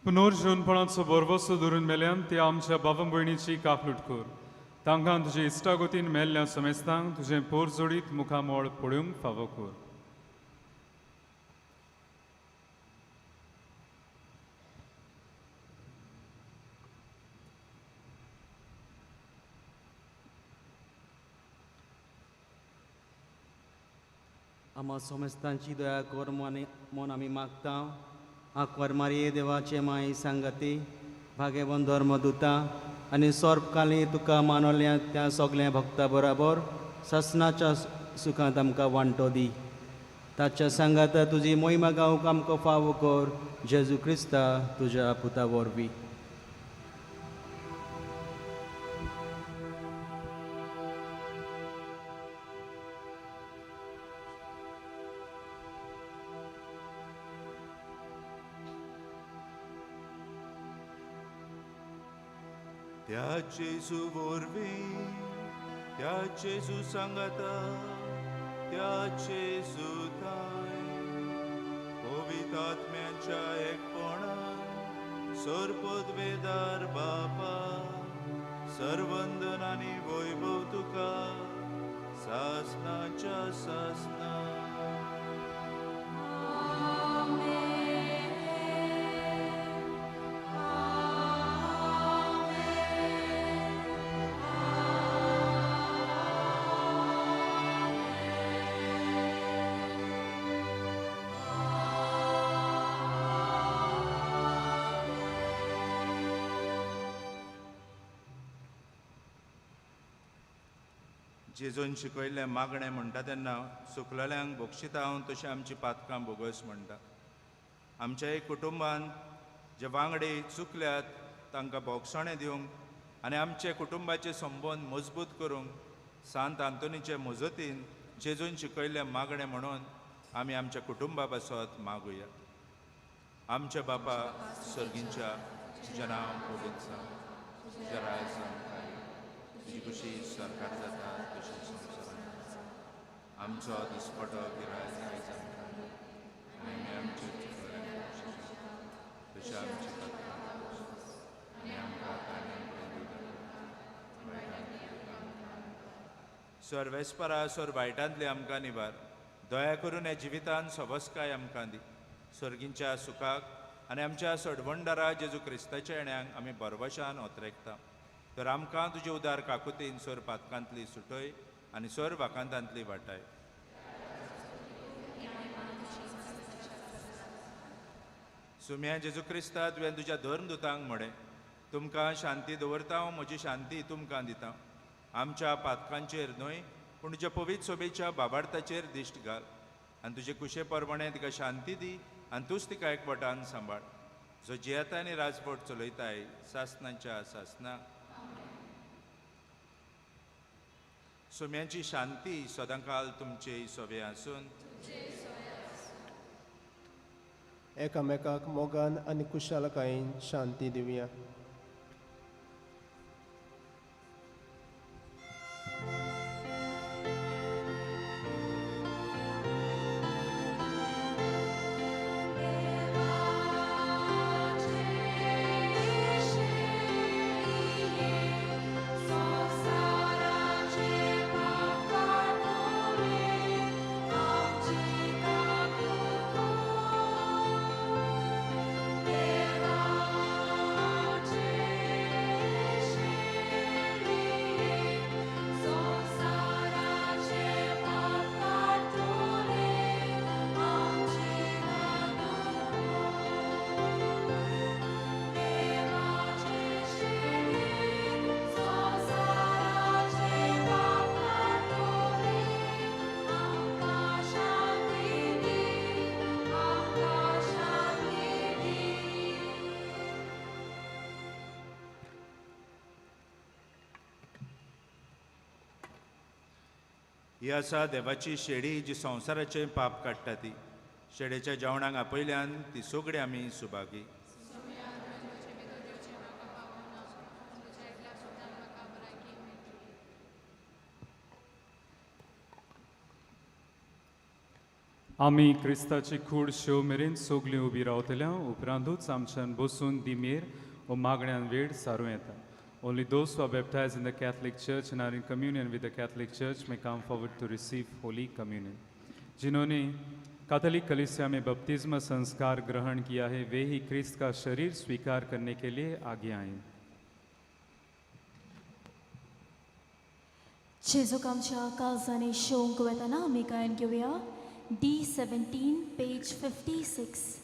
[SPEAKER 9] पुनर्जीवनपणाचो भरवसो धरून मेल्यान त्या आमच्या बाबा भयणीची काकलूट कर. तांकां तुजे इश्टागतीन मेल्ल्या समेस्तांक तुजें पोर जोडीत मुखामळ पळोवंक फावो कर.
[SPEAKER 10] आम्हा समेस्तांची दया कर म्हूण आमी मागता. आंकवार मारिये देवाचे माई सांगाती भाग्यवंत धर्मदुता आनी सोर्पकाली तुका मानवल्या त्या सगल्या भक्ता बराबर सासनाच्या सुखांत आमकां वांटो दी. ताच्या सांगाता तुजी मोहिमा गावंक आमकां फावो कर, जेजू क्रिस्ता तुज्या पुता वरवीं.
[SPEAKER 2] त्या जेजू वरवीं, त्या जेजू सांगाता, त्या जेजू थांय पवित्र आत्म्याच्या एकपणान सर्पद्वेदार बापा सर्वंदन आनी वैभव तुका सासनाच्या सासना. जेजून शिकयल्लें मागणें म्हणटा तेन्ना सुकलेल्यांक बक्षिता हांव तशें आमची पातकां बोगस म्हणटा. आमच्याय कुटुंबान जे वांगडी चुकल्यात तांकां बोगसणें दिवंक आनी आमचे कुटुंबाचे संबंद मजबूत करूंक सांत आंतोनीचे मजतीन जेजून शिकयल्लें मागणें म्हणून आमी आमच्या कुटुंबा पासत मागुया. आमच्या बापा सर्गींच्या, तुजें नांव पवित्र जावं, तुजें राज जावं, तुजी खुशी सरकार जाता तशी संवसारांत. आमचो दिसपटो गिरायक आयज आमकां आनी आमी आमचे तशें आमचे आनी आमकां सर्वेस्परा सोर वायटांतले आमकां निवार. दया करून ह्या जिवितान सवस्काय आमकां दी. सर्गींच्या सुखाक आनी आमच्या सडवणदारा जेजू क्रिस्ताच्या येण्याक आमी भरवशान ओतरेकता. तर आमकां तुजे उदार काकुतीन सोर पातकांतली सुटय आनी सोर वाकांतांतली वाटाय. सुम्या जेजू क्रिस्ता, तुवें तुज्या धर्मदुतांक म्हळें, तुमकां शांती दवरता हांव, म्हजी शांती तुमकां दिता. आमच्या पातकांचेर न्हय पूण तुज्या पवित्र सोबेच्या बाबार्थाचेर दिश्ट घाल आनी तुजे कुशे परमाणें तिका शांती दी आनी तूंच तिका एकवटान सांबाळ, जो जियेता आनी राजवट चलयताय सासनाच्या सासना. सुम्यांची शांती सदांकाल तुमचे सोबे आसून.
[SPEAKER 6] एकामेकाक मोगान आनी कुशालकायेन शांती दिवया.
[SPEAKER 3] देवाचे
[SPEAKER 2] ही आसा देवाची शेडी जी संवसाराचें पाप काडटा ती. शेडेच्या जेवणाक आपयल्यान ती सगळी आमी सुभागी.
[SPEAKER 9] आमी क्रिस्ताची कूड शेव मेरेन सगळीं उबी रावतल्या उपरांतूच आमच्यान बसून दिमेर वो मागण्यान वेळ सारूं येता. Only those who are baptized in the Catholic Church and are in communion with the Catholic Church may come forward to receive Holy Communion. जिन्होंने कैथोलिक कलीसिया में बपतिस्मा संस्कार ग्रहण किया है वे ही क्रिस्त का शरीर स्वीकार करने के लिए आगे आएं.
[SPEAKER 1] जेजूक आमच्या काळजांनी शेवंक वतना आमी गायन घेवया D17 page 56.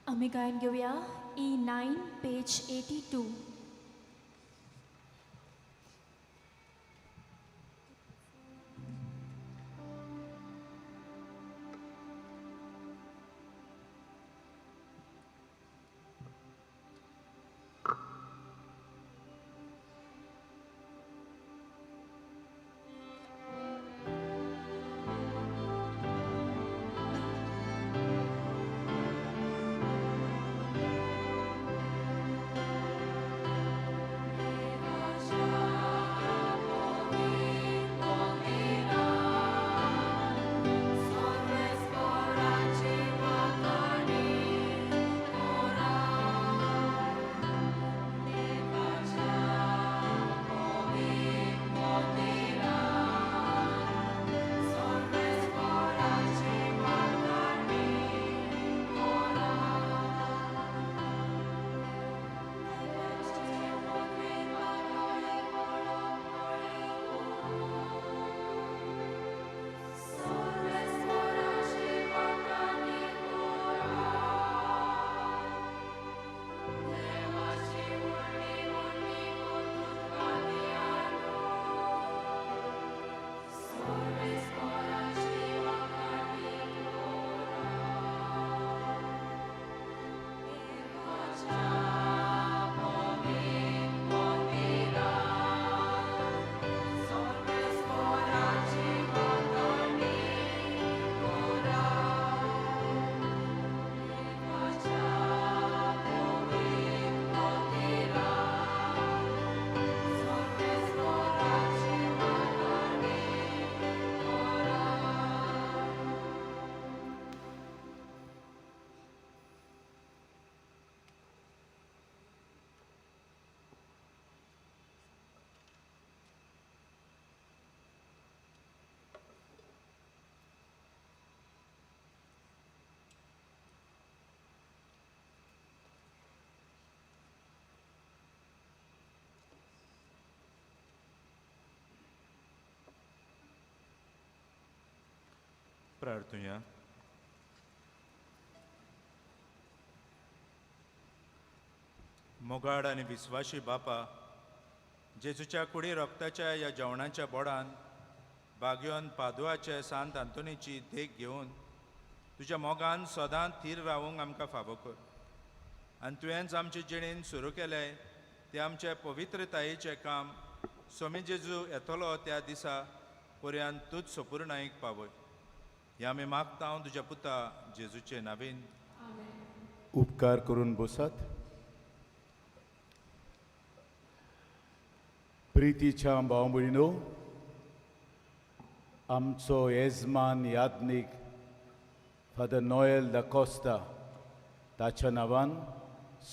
[SPEAKER 1] आमी गायन घेवया E 9 page 82.
[SPEAKER 2] प्रार्थुया. मोगाड आनी विस्वाशी बापा, जेजूच्या कुडी रक्ताच्या ह्या जेवणाच्या बोडान बागयोन पादुआचे सांत आंतोनीची देख घेवन तुज्या मोगान सदां थीर रावूंक आमकां फावो कर आनी तुवेंच आमचे जिणेन सुरू केलें तें आमचे पवित्रतायेचें काम स्वामी जेजू येतलो त्या दिसा पर्यंत तूंच सपुर्णायेक पावय. हें आमी मागता हांव तुज्या पुता जेजूचे नांवान.
[SPEAKER 11] उपकार करून बसात. प्रितीच्या भाव भयणीनो, आमचो येजमान याज्ञीक फादर नोएल दा कोस्ता ताच्या नांवान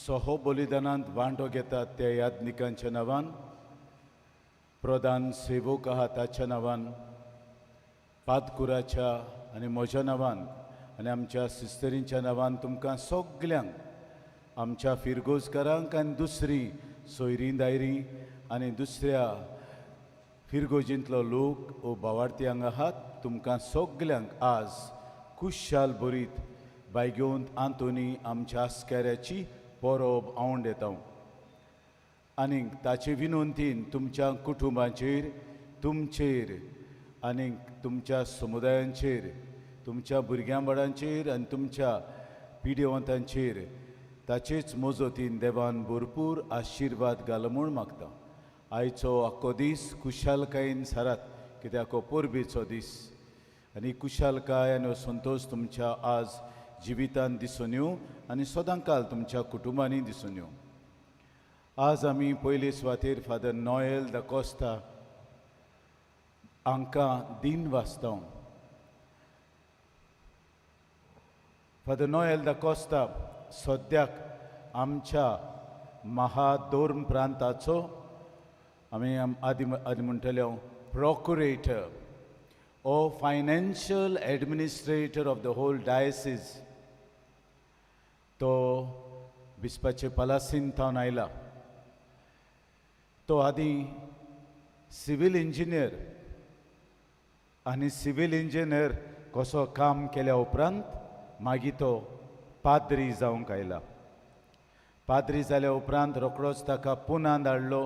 [SPEAKER 11] सह बलिदानांत वांटो घेतात त्या याज्ञिकांच्या नांवान, प्रधान सेवक आहा ताच्या नांवान, पादकुराच्या आनी म्हज्या नांवान आनी आमच्या सिस्टरींच्या नांवान तुमकां सगल्यांक, आमच्या फिरगोजकारांक आनी दुसरी सोयरीं दायरीं आनी दुसऱ्या फिरगोजींतलो लोक ओ भावार्थी हांगा आहात, तुमकां सगल्यांक आज खुशाल बरीत बायगेवंत आंतोनी आमच्या आस्काऱ्याची परब आवड येता आनीक ताचे विनंतीन तुमच्या कुटुंबाचेर, तुमचेर आनीक तुमच्या समुदायांचेर, तुमच्या भुरग्यां बाळांचेर आनी तुमच्या पिडेवंतांचेर ताचेच मजतीन देवान भरपूर आशिर्वाद घालो म्हूण मागता. आयचो आख्खो दीस खुशालकायेन सारात, कित्याक हो परबेचो दीस आनी खुशालकाय आनी हो संतोश तुमच्या आज जिवितान दिसून येवं आनी सदांकाल तुमच्या कुटुंबांनी दिसून येवं. आज आमी पयले सुवातेर फादर नोएल दा कोस्ता हांकां दिन वाचता. फादर नोएल दा कोस्ता सद्याक आमच्या महादोर्म प्रांताचो आमी आदी आदी म्हणटले हांव प्रोक्युरेटर ओ financial administrator of the whole diocese. तो बिस्पाचे पलासीन थावन आयला. तो आदीं सिवील इंजिनियर आनी सिवील इंजिनियर कसो काम केल्या उपरांत मागीर तो पाद्री जावंक आयला. पाद्री जाल्या उपरांत रोखडोच ताका पुना धाडलो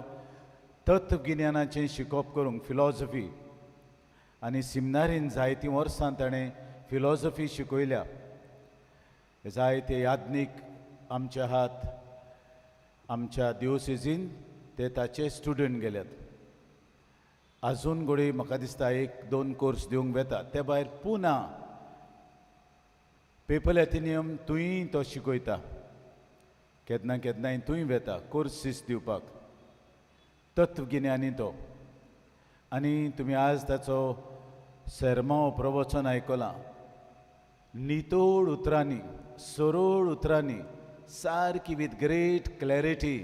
[SPEAKER 11] तत्वगिन्यानाचें शिकोवप करूंक, फिलॉसफी. आनी सिमनारीन जायतीं वर्सां ताणें फिलॉसफी शिकयल्या. जायते याज्ञीक आमच्या हात आमच्या दिवसेजीन ते ताचे स्टुडंट गेल्यात. आजून घडये म्हाका दिसता 1-2 कोर्स दिवंक वेता. ते भायर पुना पेपल एथिनियम थंय तो शिकयता, केन्ना केन्नाय थंय वेता कोर्सीस दिवपाक, तत्वगिन्यानी तो. आनी तुमी आज ताचो सेर्मांव प्रवचन आयकलां, नितळ उतरांनी, सरळ उतरांनी, सारकी with great clarity,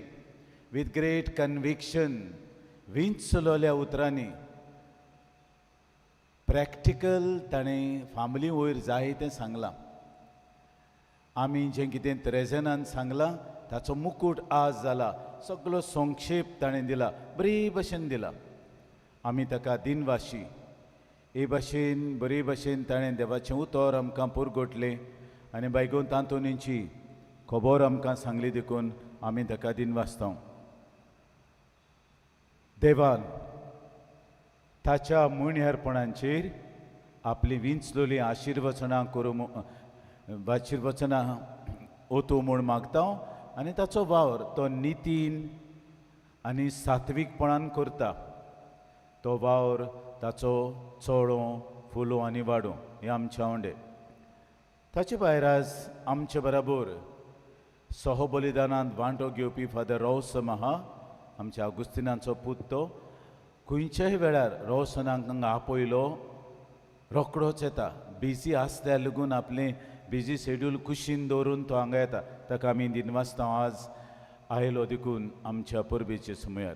[SPEAKER 11] with great conviction, विंचलोल्या उतरांनी प्रॅक्टिकल ताणें फामिली वयर जायतें सांगलां. आमी जें कितें त्रेजेनान सांगलां ताचो मुकूट आज जाला, सगलो संक्षेप ताणें दिला, बरे भशेन दिला. आमी ताका दिनवाशी. हे भाशेन बरे भाशेन ताणें देवाचें उतर आमकां पुरगोटलें आनी बायगून तातोनीची खबर आमकां सांगली देखून आमी ताका दिनवासता. देवान ताच्या मुणयारपणाचेर आपली विंचलोली आशिर्वचनां करूं, आशिर्वचनां ओतू म्हूण मागता आनी ताचो वावर तो नितीन आनी सात्वीकपणान करता. तो वावर ताचो चोडो फुलो आनी वाडो हें आमच्या आवंडे. ताचे भायर आज आमचे बराबर सहबलिदानांत वांटो घेवपी फादर रोसन आहा, आमच्या आगुस्तिनाचो पूत. तो खंयच्याय वेळार रोसनाक हांगा आपयलो रोकडोच येता. बिजी आसल्यार लागून आपलें बिजी शेड्यूल कुशीन दवरून तो हांगा येता. ताका आमी दिनवासता आज आयलो देखून आमच्या परबेचे समयार.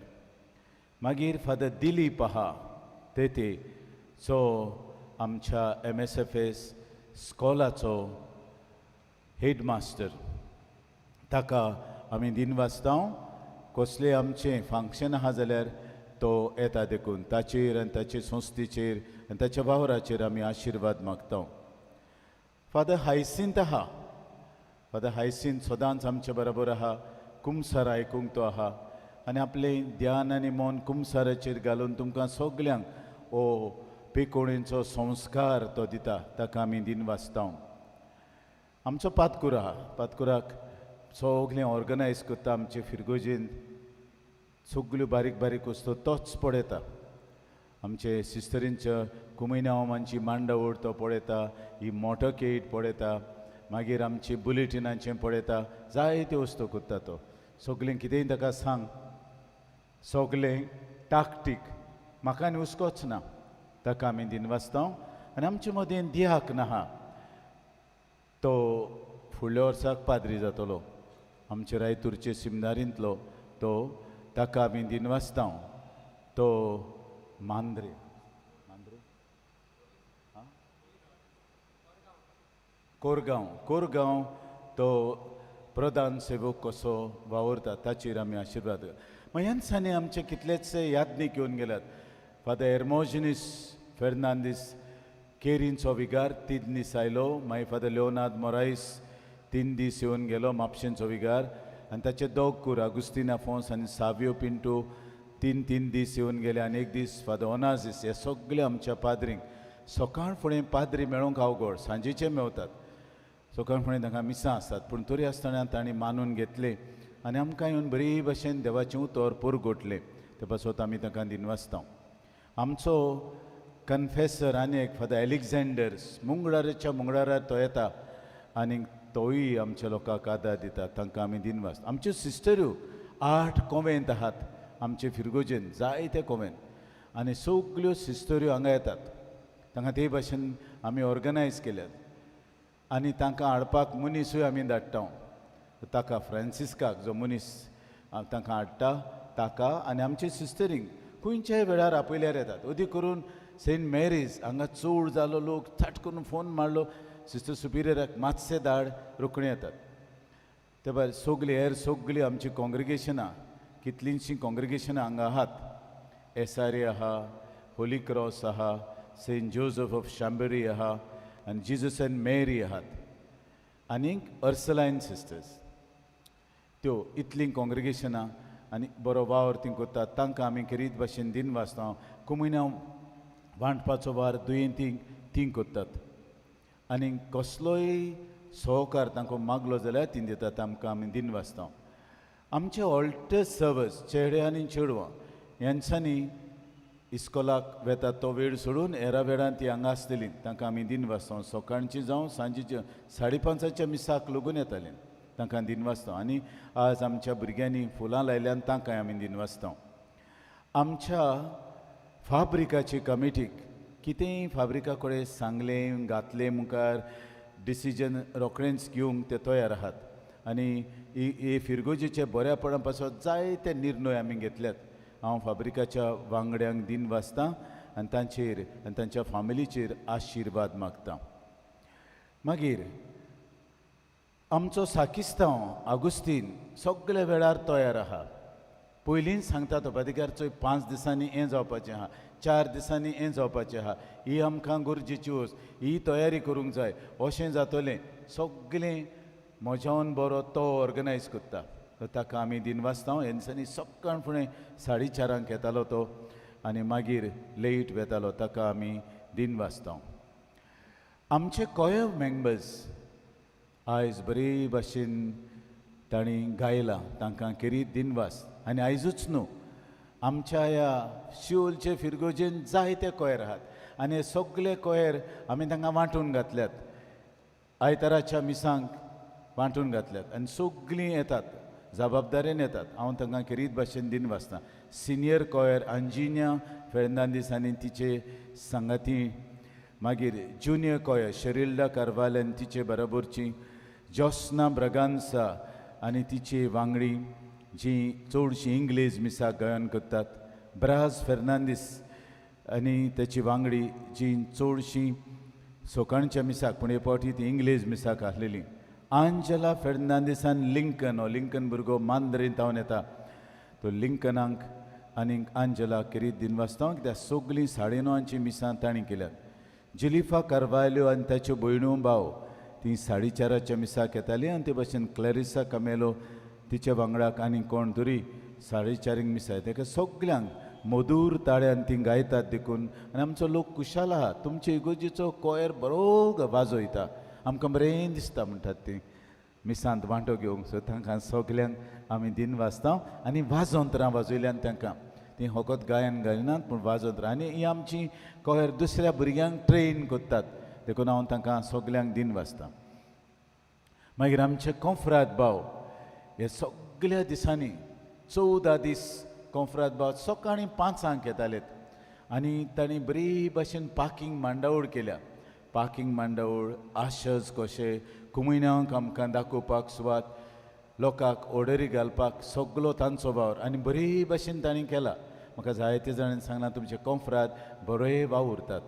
[SPEAKER 11] मागीर फादर दिलीप आहा तेते, जो आमच्या MSFS स्कॉलाचो हेडमास्टर, ताका आमी दिनवासता. कसलें आमचें फंक्शन आहा जाल्यार तो येता देखून ताचेर आनी ताचे संस्थेचेर आनी ताच्या वावराचेर आमी आशिर्वाद मागता. फादर हायसिंत आहा, फादर हायसिंत सदांच आमचे बरोबर आहा, कुमसार आयकूंक तो आहा आनी आपलें ध्यान आनी मन कुमसाराचेर घालून तुमकां सगल्यांक हो पेकोणेचो संस्कार तो दिता, ताका आमी दिनवासता. आमचो पातकूर आहा, पातकुराक सगलें ऑर्गनायज करता आमचे फिरगोजेन, सगल्यो बारीक बारीक वस्तू तोच पळयता. आमचे सिस्टरींच्या कुमयनांवांची मांडावळ तो पळयता, ही मोटरकेट पळयता, मागीर आमची बुलेटिनांचें पळयता, जायत्यो वस्तू करता तो. सगलें कितेंय ताका सांग, सगलें टाकटीक, म्हाका आनी हुस्कोच ना. ताका आमी दिनवासता. आनी आमचे मदें दिहाक नाहा, तो फुडल्या वर्साक पाद्री जातलो आमचे रायतूरचे सिमनारींतलो तो, ताका आमी दिनवासता. तो मांद्रे मांद्रे कोरगांव, कोरगांव तो प्रधान सेवक कसो वावुरता, ताचेर आमी आशिर्वाद. मागीर दिसांनी आमचे कितलेच याज्ञीक येवन गेल्यात. फादर एर्मोजिनीस फेर्नांदीस केरींचो विगार 3 दीस आयलो. मागीर फादर लियोनार्द मोरायस 3 दीस येवन गेलो, म्हापशेंचो विगार. आनी ताचे दोग कूर आगुस्तीन आफोन्स आनी सावियो पिंटो 3-3 दीस येवन गेले. आनी 1 दीस फादर ओनाजीस. हे सगळे आमच्या पाद्रींक सकाळ फुडें पाद्री मेळोंक अवघड, सांजेचे मेवतात, सकाळ फुडें तांकां मिसां आसतात, पूण तरी आसतना तांणी मानून घेतलें आनी आमकां येवन बरी भशेन देवाचें उतर पुरगोटलें. ते पासत आमी तांकां दिनवासता. आमचो कन्फेसर आनी एक फादर एलेक्झांडर मुंगडाराच्या मुंगडारार तो येता आनी तोय आमच्या लोकांक आदार दिता, तांकां आमी दिनवास. आमच्यो सिस्टऱ्यो 8 कोवेंत आहात आमचे फिरगोजेन, जायते कोवेंत, आनी सगल्यो सिस्टऱ्यो हांगा येतात. तांकां ते भाशेन आमी ऑर्गनायज केल्यात आनी तांकां हाडपाक मनीसूय आमी धाडटा. ताका फ्रांसिस्काक जो मनीस तांकां हाडटा ताका आनी आमचे सिस्टरींक खंयच्याय वेळार आपयल्यार येतात. अदीक करून सेंट मेरीज हांगा चड जालो लोक, थाट करून फोन मारलो सिस्टर सुपिरियराक, मातशें धाड, रोखणी येतात. ते भायर सगळीं हेर सगळीं आमची कॉंग्रिगेशनां, कितलींशीं कॉंग्रिगेशनां हांगा आहात. SRA आहा, होली क्रॉस आहा, सेंट जोजफ ऑफ शांबेरी आहा आनी जिजस एंड मेरी आहात. आनीक अर्सलायन सिस्टर्स. त्यो इतलीं कॉंग्रिगेशनां आनी बरो वावर ती करतात, तांकां आमी खेरीत भाशेन दिन वाचता. कुमिन्यांव वांटपाचो वार दुयेंतींक ती करतात आनी कसलोय सहकार तांकां मागलो जाल्यार ती दितात, आमकां आमी दिन वाचता. आमचे ऑल्टर सर्वस चेडे आनी चेडवां ह्यांच्यानी इस्कोलाक वेतात तो वेळ सोडून हेरा वेळान ती हांगा आसतली, तांकां आमी दिन वाचता. सकाळची जावं सांजेची 5:30 मिसाक लागून येताली, तांकां दिन वाचता. आनी आज आमच्या भुरग्यांनी फुलां लायल्यान तांकां आमी दिन वाचता. आमच्या फाब्रिकाची कमिटीक कितेंय फाब्रिका कडेन सांगलें घातलें मुखार डिसिजन रोखडेंच घेवंक ते तयार आहात आनी हे फिरगोजीचे बऱ्यापणा पासत जायते निर्णय आमी घेतल्यात. हांव फाब्रिकाच्या वांगड्यांक दिन वाचता आनी तांचेर आनी तांच्या फामिलीचेर आशिर्वाद मागता. मागीर आमचो साकिस्तांव आगुस्तीन सगल्या वेळार तयार आहा. पयलींच सांगता तो पादिकार चोय 5 दिसांनी हें जावपाचें आहा, 4 दिसांनी हें जावपाचें आहा, ही आमकां गरजेची वस्त, ही तयारी करूंक जाय, अशें जातलें सगळें म्हज्यान बरो तो ऑर्गनायज करता. ताका आमी दिन वाचता. ह्या दिसांनी सकाळ फुडें 4:30 येतालो तो आनी मागीर लेट वेतालो, ताका आमी दिन वाचता. आमचे कोयर मेंबर्स आयज बरे भाशेन तांणी गायलां, तांकां खेरीत दिनवास. आनी आयजूच न्हू, आमच्या ह्या शिवोलचे फिरगोजेन जायते कोयर आहात आनी हे सगळे कोयर आमी तांकां वांटून घातल्यात, आयताराच्या मिसांक वांटून घातल्यात आनी सगळीं येतात, जबाबदारेन येतात. हांव तांकां खेरीत भाशेन दिन वाचता. सिनियर कोयर अंजिनिया फेर्नांदीस आनी तिचे सांगाती, मागीर ज्युनियर कोयर शरिल्डा कार्वाल आनी तिचे बरोबरची, जोस्ना ब्रगांसा आनी तिचे वांगडी जी चडशी इंग्लीश मिसाक गायन करतात, ब्राज फेर्नांदीस आनी तेची वांगडी जी चडशी सोकाणच्या मिसाक, पूण हे फावटी ती इंग्लीश मिसाक आसलेली, आंजला फेर्नांदीस आनी लिंकन, हो लिंकन भुरगो मांद्रेंत तावन येता, तो लिंकनाक आनी आंजला खेरीत दिन वाचता. कित्याक सगळीं 9:30 मिसां तांणी केल्यात. जिलिफा कार्वाल्यो आनी ताच्यो भयणू भाव ती 4:30 मिसाक येताली आनी ते भशेन क्लॅरिसा कामेलो तिच्या वांगडाक आनी कोण तरी 4:30 मिसा. ताका सगल्यांक मधूर ताळ्यान ती गायतात देखून आनी आमचो लोक कुशाल आहा. तुमचे इगोर्जेचो कोयर बरो वाजयता, आमकां बरें दिसता म्हणटात ती मिसांत वांटो घेवंक. सो तांकां सगल्यांक आमी दिन वाचता आनी वाजोंतरां वाजयल्यान तांकां ती फकत गायन गायनात पूण वाजोंतरां. आनी ही आमची कोयर दुसऱ्या भुरग्यांक ट्रेन करतात देखून हांव तांकां सगल्यांक दिन वाचता. मागीर आमचे कोंफ्राद भाव हे सगल्या दिसांनी 14 दीस कोंफ्राद भाव सकाळीं 5 येतालेत आनी तांणी बरी भाशेन पार्किंग मांडावळ केल्या. पार्किंग मांडावळ आशज कशे कुमिन्यांक आमकां दाखोवपाक सुवात, लोकांक ऑर्डरी घालपाक सगलो तांचो वावर आनी बरी भाशेन तांणी केला. म्हाका जायते जाणांनी सांगलां तुमचे कोंफ्राद बरे वावुरतात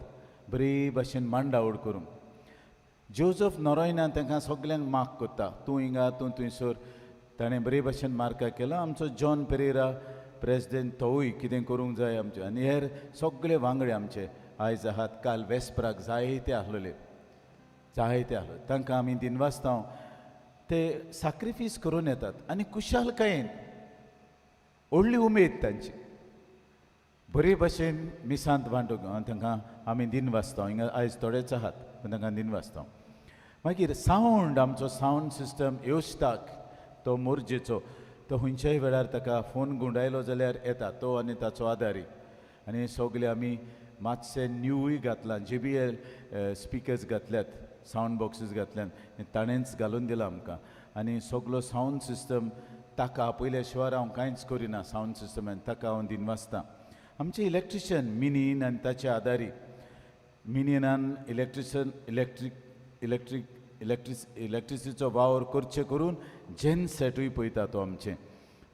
[SPEAKER 11] बरी भाशेन मांडावळ करूंक. जोजफ नोरोयनान तांकां सगल्यांक मार्क करता, तूं हिंगा तूं थंयसर, ताणें बरे भाशेन मार्कां केला. आमचो जॉन पेरेरा प्रेजिडेंट तोवूय कितें करूंक जाय आमचें आनी हेर सगळे वांगडे आमचे आयज आहात. काल वेस्पराक जायते आसलेले, जायते आसले, तांकां आमी दिनवासता. ते साक्रिफीस करून येतात आनी कुशालकायेन व्हडली उमेद तांची बरे भाशेन मिसांत वांटूंक तांकां आमी दिनवासता. हिंगा आयज थोडेच आहात पूण तांकां दिनवासता. मागीर सावंड, आमचो सावंड सिस्टम येवस्ताक तो मोरजेचो, तो खंयच्याय वेळार ताका फोन गुंडायलो जाल्यार येता तो आनी ताचो आदारी. आनी सगळे आमी मातशे न्यूय घातलां, JBL speakers घातल्यात, सावंड बॉक्सीस घातल्यात, ताणेंच घालून दिलां आमकां. आनी सगलो सावंड सिस्टम ताका आपयल्या शिवाय हांव कांयच करिना सावंड सिस्टमान, ताका हांव दिनवासता. आमचे इलेक्ट्रिशियन मिनीन आनी ताचे आदारी, मिनीनान इलेक्ट्रिशियन इलेक्ट्रीक इलेक्ट्रीक इलेक्ट्रिसिटीचो वावर करचे करून जेन सेटूय पळयता तो आमचें,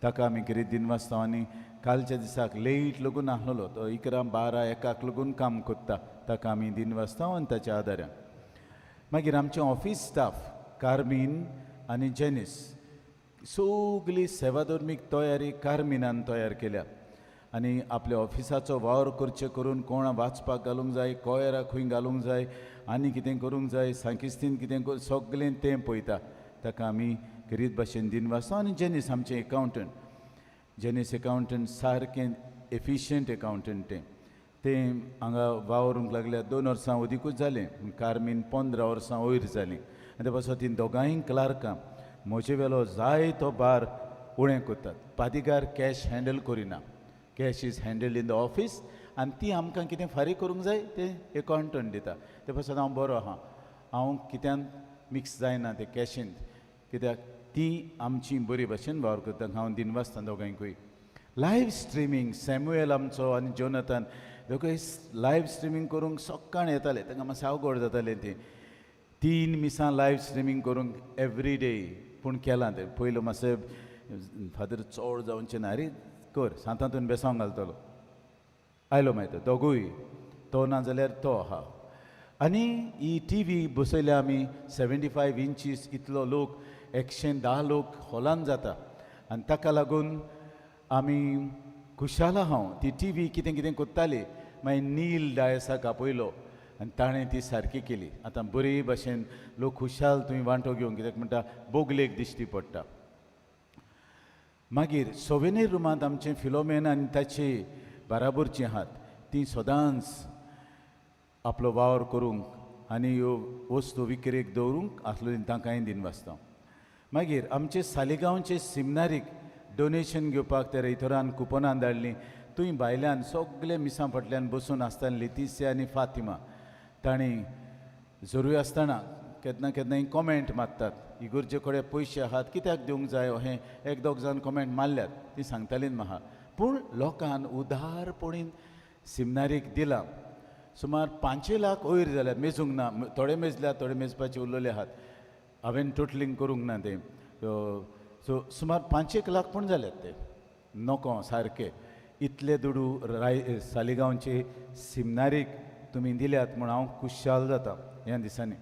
[SPEAKER 11] ताका आमी खेरीत दिनवासता. आनी कालच्या दिसाक लेट लागून आसलेलो तो 11, 12, 1 लागून काम करता, ताका आमी दिनवासता आनी ताच्या आदारान. मागीर आमचें ऑफीस स्टाफ कार्मीन आनी जेनीस, सगली सेवाधर्मीक तयारी कार्मिनान तयार केल्या आनी आपल्या ऑफिसाचो वावर करचे करून कोण वाचपाक घालूंक जाय, कोयराक खंय घालूंक जाय, आनी कितें करूंक जाय, सांकिस्तीन कितें कर, सगळें तें पळयता. ताका आमी खेरीत भाशेन दिनवासता. आनी जेनीस आमचें एकावंटंट, जेनीस एकावंटंट सारकें एफिशियंट एकावंटंट तें तें हांगा वावरूंक लागल्यार 2 वर्सां अदिकूच जालें, कार्मीन 15 वर्सां वयर जालीं. आनी ते पासत तीं दोगांय क्लार्कां म्हजे वेलो जाय तो भार उणें करतात. पादिगार कॅश हँडल करिना, cash is handled in the office आनी ती आमकां कितें फारीक करूंक जाय तें एकावंटंट दिता. ते पासत हांव बरो आहा, हांव कित्यान मिक्स जायना ते कॅशींत, कित्याक ती आमची बरी भाशेन वावर करता. हांव दिनवासता दोगांयकूय. लायव्ह स्ट्रिमींग सॅम्युएल आमचो आनी जोनथन दोगूय लायव्ह स्ट्रिमींग करूंक सकाळ येताले, तांकां मातशें अवघड जातालें. तें 3 मिसां लायव्ह स्ट्रिमींग करूंक एवरी डे, पूण केलां तें. पयलो मातशें फादर चड जावचें ना, आरे कर सांतांतून बेसांव घालतलो आयलो मागीर तो दोगूय, तो ना जाल्यार तो आहा. आनी ही टी व्ही बसयल्या आमी 75 इंचीस, इतलो लोक 110 लोक हॉलान जाता आनी ताका लागून आमी खुशाल हांव. ती टी व्ही कितें कितें करताली, मागीर नील डायसाक आपयलो आनी ताणें ती सारकी केली. आतां बरी भाशेन लोक खुशाल तुवें वांटो घेवंक, कित्याक म्हणटा बोगलेक दिश्टी पडटा. मागीर सोवेनीर रुमांत आमचें फिलोमेन आनी ताचे बाराबरचीं आहात, तीं सदांच आपलो वावर करूंक आनी ह्यो वस्तू विक्रेक दवरूंक आसलो तांकांय दिनवासता. मागीर आमचे सालिगांवचे सिमनारीक डोनेशन घेवपाक ते रेयतोरान कुपनां धाडलीं. थंय भायल्यान सगळे मिसां फाटल्यान बसून आसताले लेतिसिया आनी फातिमा. तांणी जरूय आसतना केन्ना केन्नाय कॉमेंट मारतात, इगोर्जे कडेन पयशे आहात कित्याक दिवंक जाय अहें एक दोग जाण कॉमेंट मारल्यात, ती सांगतालीं म्हाका. पूण लोकान उदारपणीन सिमनारीक दिलां. सुमार 5 लाख वयर जाल्यार मेजूंक ना, थोडे मेजल्यात थोडे मेजपाचे उरलेले आहात, हांवें टोटलींग करूंक ना तें. सो सुमार 5 लाख पूण जाल्यात ते नको सारके. इतले दुडू राय सालिगांवचे सिमनारीक तुमी दिल्यात म्हूण हांव खुशाल जाता ह्या दिसांनी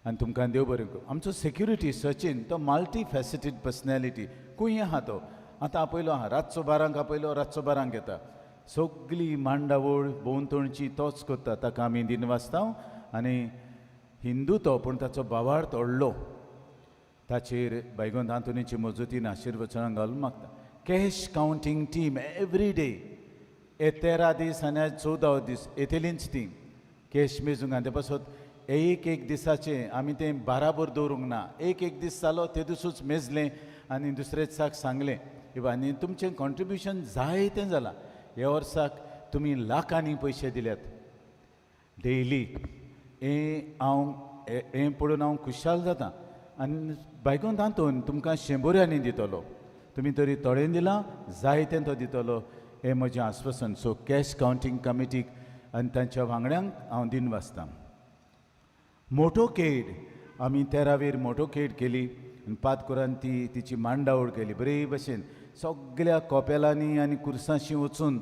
[SPEAKER 11] आनी तुमकां देव बरें करूं. आमचो सेक्युरिटी सचीन तो मल्टी फॅसिटेड पर्सनॅलिटी, खूंय आहा तो. आतां आपयलो आहा, रातचो 12 आपयलो, रातचो 12 येता. सगली मांडावळ भोंवतणची तोच करता, ताका आमी दिनवासता. आनी हिंदू तो, पूण ताचो बावार तोडलो, ताचेर बायगोन आंतोनीची मजतीन आशिर्वचनां घालून मागता. Cash counting team every day, हे 13 दीस आनी 14 दीस येतलींच ती कॅश मेजूंक. आनी ते पासत एक एक दिसाचें आमी तें बाराबर दवरूंक ना, एक एक दीस जालो ते दिसूच मेजलें आनी दुसरे दिसाक सांगलें आनी तुमचें कॉन्ट्रिब्युशन जाय तें जालां. ह्या वर्साक तुमी लाखांनी पयशे दिल्यात डेली, हें हांव हें पळोवन हांव खुशाल जाता. आनी बायकोन तातूंत तुमकां 100 दितलो, तुमी तरी थोडें दिलां जाय तें तो दितलो, हें म्हजें आस्वासन. सो कॅश कावंटींग कमिटीक आनी तांच्या वांगड्यांक हांव दिनवासता. मोटोकेड आमी 13वेर मोटोकेड केली आनी पातकुरान ती तिची मांडावळ केली बरे भशेन. सगळ्या कोपेलांनी आनी कुर्सांशी वचून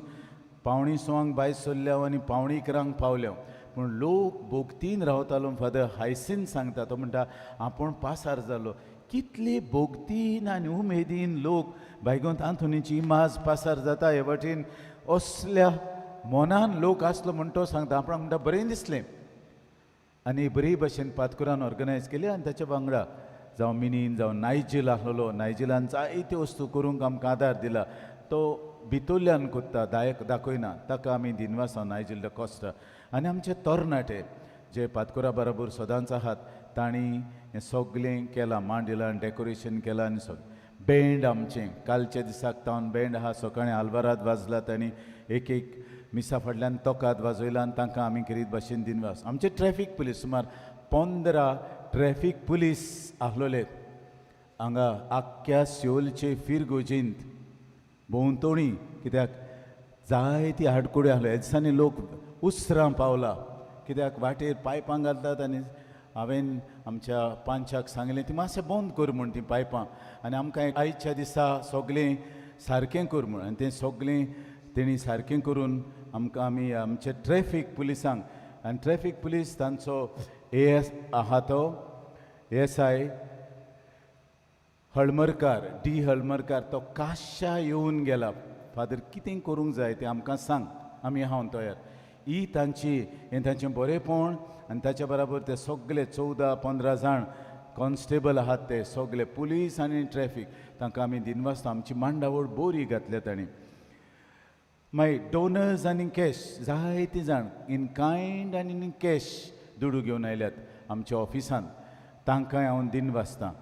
[SPEAKER 11] 5:45 भायर सरल्या आनी 10:45 पावल्या. पूण लोक भोगतीन रावतालो. फादर हायसीन सांगता, तो म्हणटा आपूण पासार जालो. कितले भोगतीन आनी उमेदीन लोक बायगोंत आंतोनीची इमाज पासार जाता हे वाटेन असल्या मनान लोक आसलो म्हण तो सांगता. आपणाक म्हणटा बरें दिसलें. आनी बरी भशेन पातकुरान ऑर्गनायज केली आनी ताच्या वांगडा जावं मिनीन जावं नायजील आसलेलो, नायजिलान जायत्यो वस्तू करूंक आमकां आदार दिला. तो भितरल्यान कोत्ता, दायक दाखयना, ताका आमी दिनवासा नायजील the Costa. आनी आमचे तरणाटे जे पातकुरा बराबर सदांच आहात तांणी हें सगळें केलां, मांडिलान डेकोरेशन केलां आनी सगळें. बँड आमचें कालच्या दिसाक तावन बँड आहा, सकाळीं आलवारात वाजला तांणी एक एक मिसा फाटल्यान तोकात वाजयला आनी तांकां आमी खेरीत भाशेन दिनवास. आमचे ट्रॅफीक पुलीस सुमार 15 ट्रॅफीक पुलीस आसलेले हांगा आख्ख्या सियोलचे फिरगोजींत भोंवतणी, कित्याक जायती आडकुड्यो आसल्यो. ह्या दिसांनी लोक उसरां पावला कित्याक वाटेर पायपां घालतात. आनी हांवें आमच्या पांचाक सांगलें ती मातशें बंद कर म्हूण ती पायपां, आनी आमकां आयच्या दिसा सगळें सारकें कर म्हूण. आनी तें सगळें तेणी सारकें करून आमकां आमी आमचे ट्रॅफीक पुलिसांक, आनी ट्रॅफीक पुलीस तांचो एस आहा तो S I Halmarkar, D Halmarkar, तो काश्या येवन गेला फादर कितें करूंक जाय तें आमकां सांग, आमी हांव तयार. ही तांची हें तांचें बरेंपण. आनी ताच्या बराबर ते सगळे 14-15 जाण कॉन्स्टेबल आहात, ते सगळे पुलीस आनी ट्रॅफीक, तांकां आमी दिनवासता. आमची मांडावळ बरी घातल्या तांणी. मागीर डोनर्स आनी कॅश जायते जाण इन कायंड आनी इन कॅश दुडू घेवन आयल्यात आमच्या ऑफिसान, तांकांय हांव दिनवासता.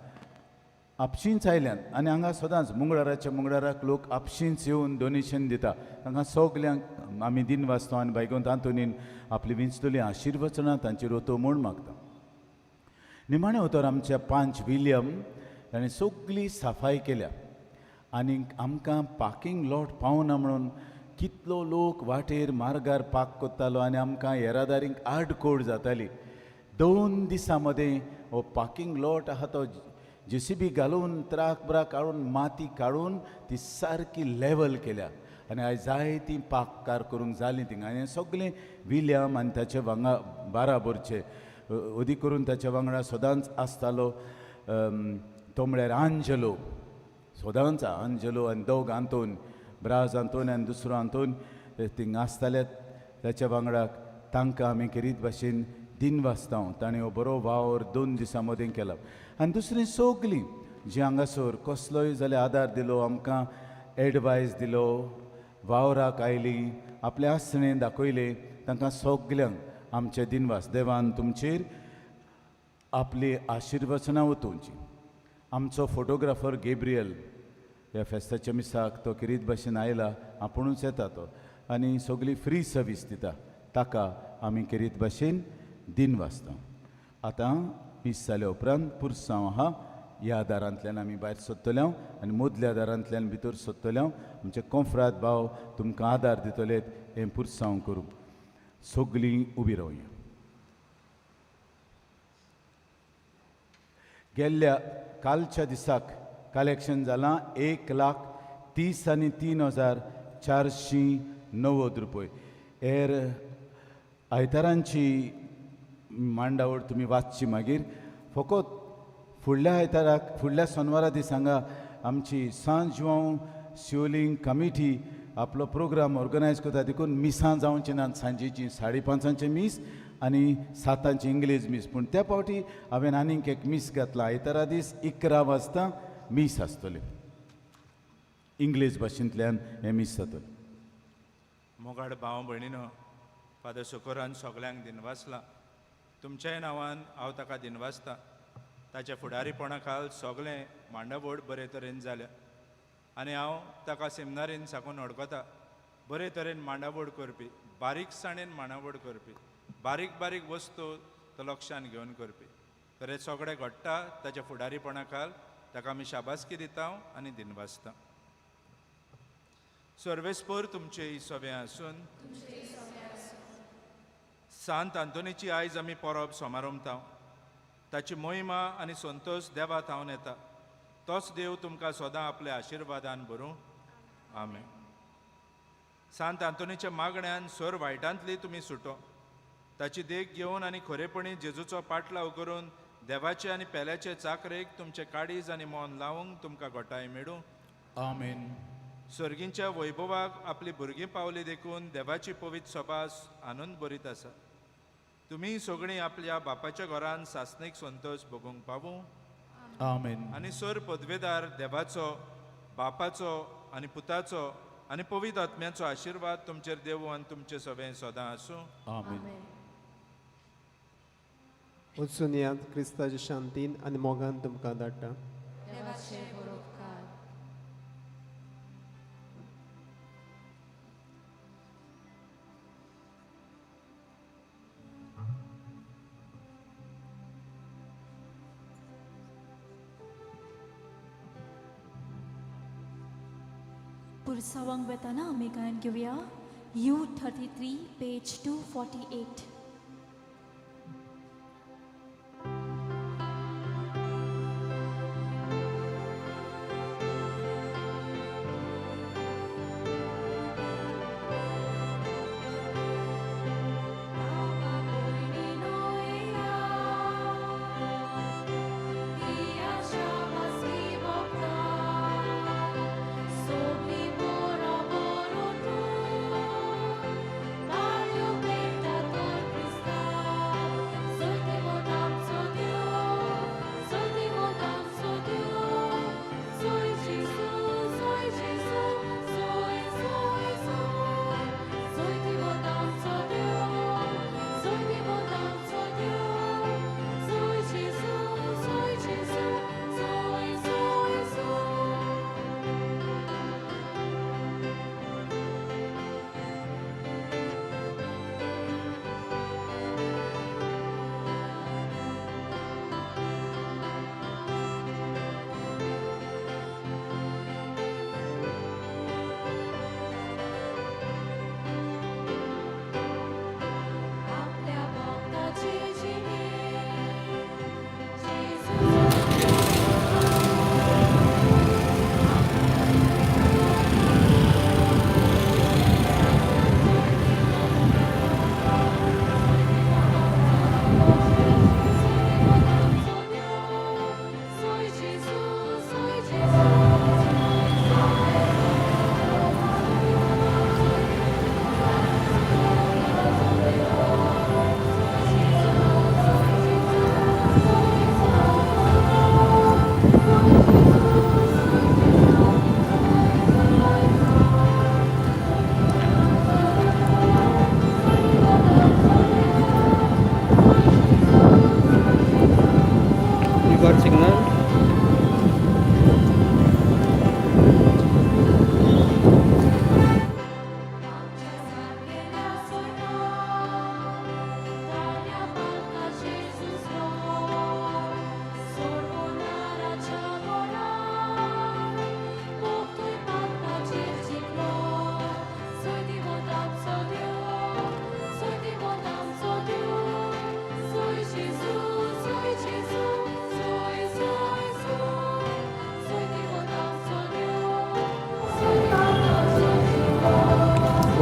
[SPEAKER 11] आपशींच आयल्यात आनी हांगा सदांच मंगळाराच्या मंगळाराक लोक आपशींच येवन डोनेशन दिता, तांकां सगल्यांक आमी दिनवासता. आनी बायगोंत आंतोनीन आपली विंचतली आशिर्वचनां तांचेर ओतो म्हूण मागता. निमाणें उतर आमच्या 5 विलियम ताणें सगली सफाई केल्या आनी आमकां पार्किंग लॉट पावना म्हणून कितलो लोक वाटेर मार्गार पार्क करतालो आनी आमकां येरादारीक आडकोड जाताली. 2 दिसां मदें हो पार्किंग लॉट आहा तो जेसीबी घालून त्राक ब्राक काडून माती काडून ती सारकी लेवल केल्या आनी आयज जायतीं पार्क कार करूंक जालीं थिंगा. आनी सगळें विलियम आनी ताचे वांगडा बाराबरचे अदीक करून ताच्या वांगडा सदांच आसतालो तो म्हळ्यार आंजलो, सदांच आंजलो आनी दोग आंतोन, ब्राज आंतोन आनी दुसरो आंतोन थिंगा आसताले ताच्या वांगडा. तांकां आमी खेरीत भाशेन दिनवासता, ताणें हो बरो वावर 2 दिसां मदीं केला. आनी दुसरीं सगळीं जी हांगासर कसलोय जाल्यार आदार दिलो, आमकां एडवायस दिलो, वावराक आयली, आपलें आसणें दाखयलें, तांकां सगल्यांक आमचे दिनवास. देवान तुमचेर आपली आशिर्वचनां ओतोवची. आमचो फोटोग्राफर गेब्रियल ह्या फेस्ताच्या मिसाक तो खेरीत भाशेन आयला, आपुणूच येता तो आनी सगळी फ्री सर्वीस दिता, ताका आमी खेरीत भाशेन दिनवासता. आतां मीस जाल्या उपरांत पुरसांव आहा, ह्या दारांतल्यान आमी भायर सोदतले आनी मदल्या दारांतल्यान भितर सोदतले. आमचे कोंफ्राद भाव तुमकां आदार दितले हें पुरसांव करूं. सगळीं उबी रावया. गेल्ल्या कालच्या दिसाक कलेक्शन जालां 1,33,490 रुपये. हेर आयतारांची मांडावळ तुमी वाचची मागीर. फकत फुडल्या आयताराक, फुडल्या सोनवारा दीस हांगा आमची सांत जुआंव शिवलिंग कमिटी आपलो प्रोग्राम ऑर्गनायज करता, देखून मिसां जावचीं ना. सांजेची 5:30 मीस आनी 7 इंग्लीश मीस, पूण त्या फावटी हांवें आनीक एक मीस घातला. आयतारा दीस 11 वाजता मीस आसतलें, इंग्लीश भाशेंतल्यान हें मीस जातलें.
[SPEAKER 2] मोगाड भाव भयणीनो, फादर सुकोरान सगल्यांक दिनवासला. तुमच्याय नांवान हांव ताका दिनवासता. ताच्या फुडारीपणा खाल सगळें मांडावळ बरे तरेन जाल्या आनी हांव ताका सेमिनारीन साकून अडकता. बरे तरेन मांडावळ करपी, बारीकसाणेन मांडावळ करपी, बारीक बारीक वस्तू तो लक्षान घेवन करपी. तर हें सगळें घडटा ताच्या फुडारीपणा खाल, ताका आमी शाबासकी दिता आनी दिनवासता. सर्वेस्पोर तुमचे सगळें आसून सांत आंतोनीची आयज आमी परब समारंभता. ताची मोहिमा आनी संतोश देवा थावन येता. तोच देव तुमकां सदां आपल्या आशिर्वादान भरूं. आमेन. सांत आंतोनीच्या मागण्यान सर वायटांतली तुमी सुटो. ताची देख घेवन आनी खरेपणी जेजूचो पाटलाव करून देवाचे आनी पेल्याचे चाकरेक तुमचे काळीज आनी मन लावंक तुमकां घटाय मेळूं.
[SPEAKER 11] आमेन.
[SPEAKER 2] सर्गींच्या वैभवाक आपली भुरगीं पावली देखून देवाची पवित्र सभा आनंद भरीत आसा. तुमी सगळीं आपल्या बापाच्या घरान सासणीक संतोश भोगूंक पावूं.
[SPEAKER 11] आमेन.
[SPEAKER 2] आनी सर पदवेदार देवाचो, बापाचो आनी पुताचो आनी पवित्र आत्म्याचो आशिर्वाद तुमचेर देवूं आनी तुमचे सगळें सदां आसूं.
[SPEAKER 6] आमेन. वचून यात क्रिस्ताच्या शांतीन आनी मोगान तुमकां धाडटा.
[SPEAKER 1] पुरसावांक वेताना आमी गायन घेवया U33 page 248.
[SPEAKER 7] Sobri pura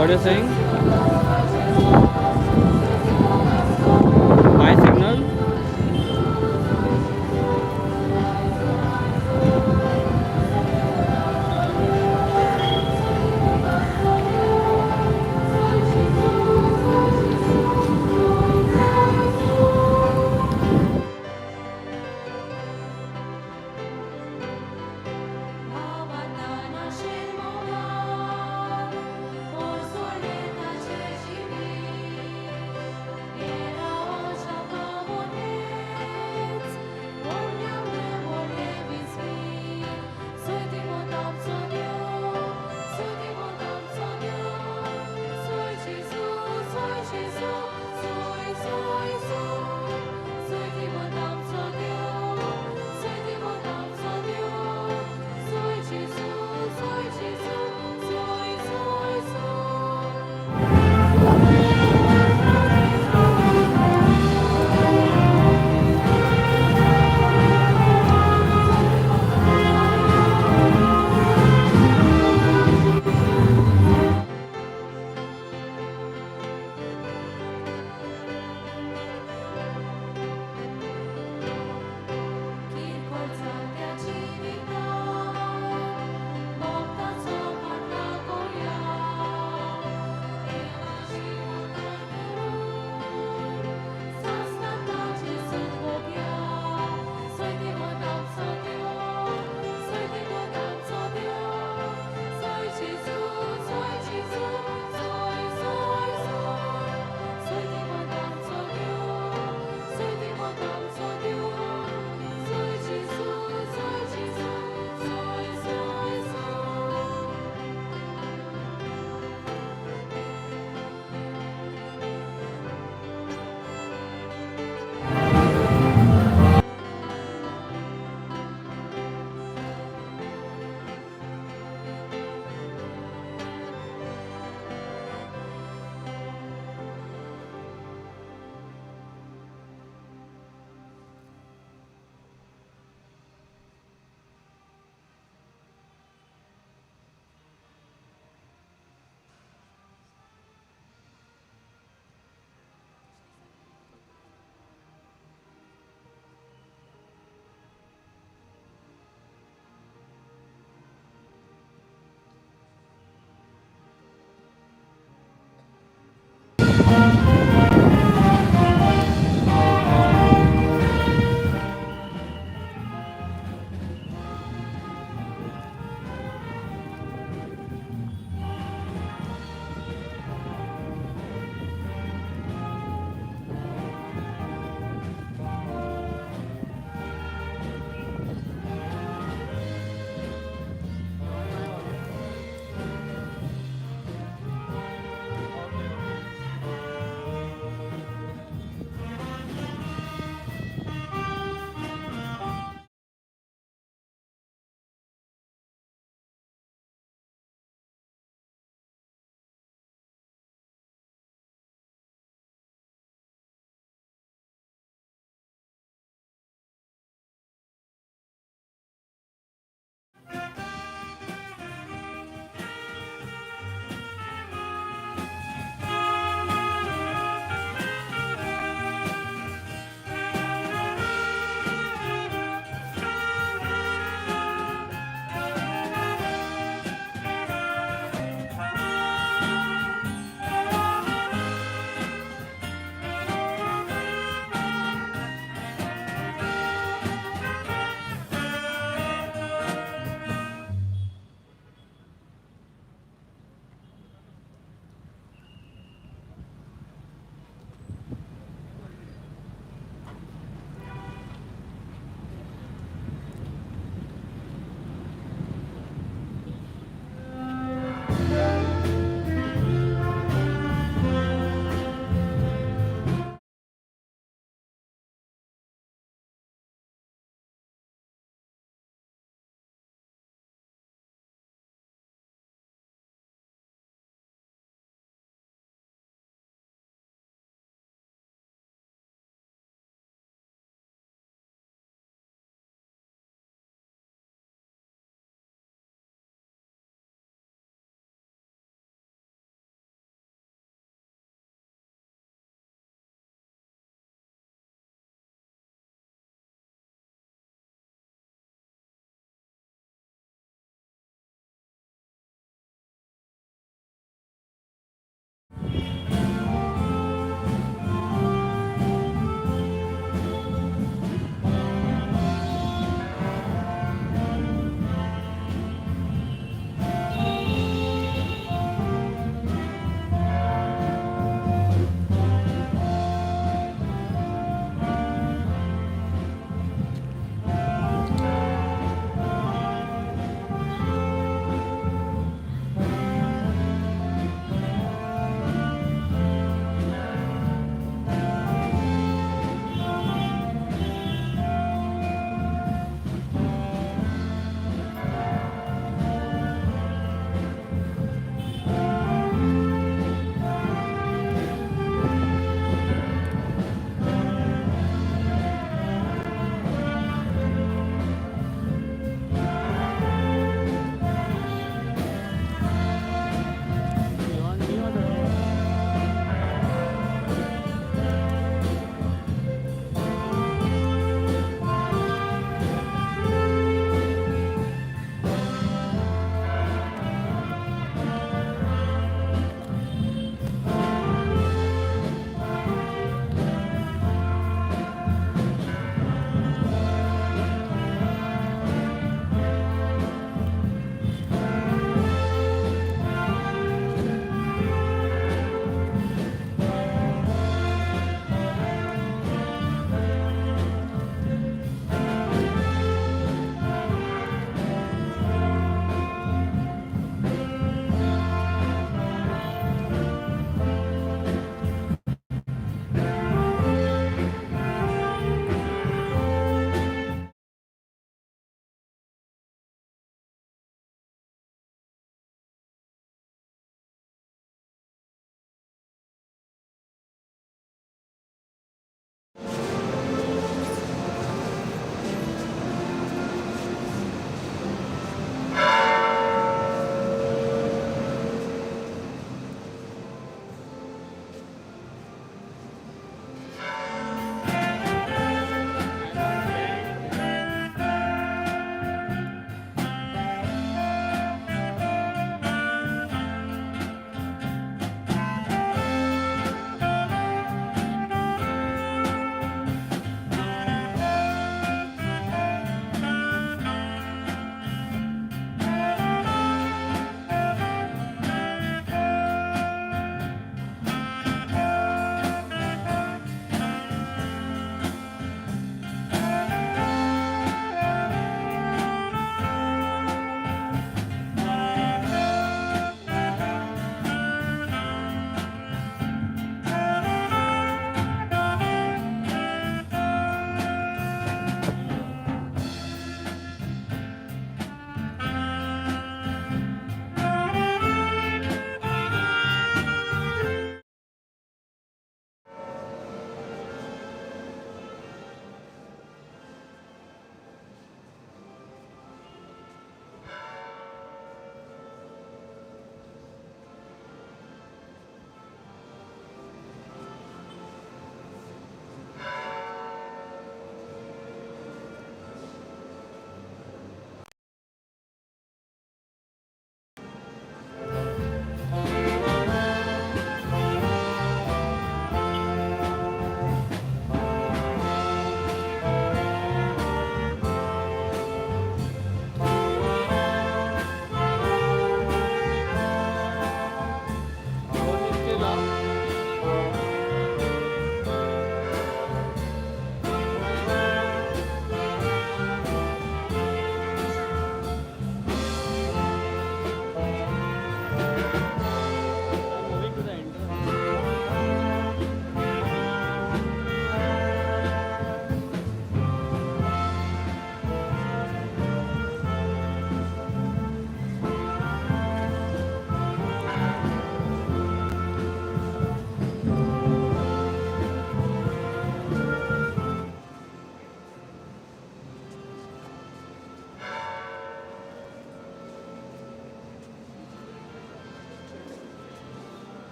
[SPEAKER 12] What are you saying? My signal?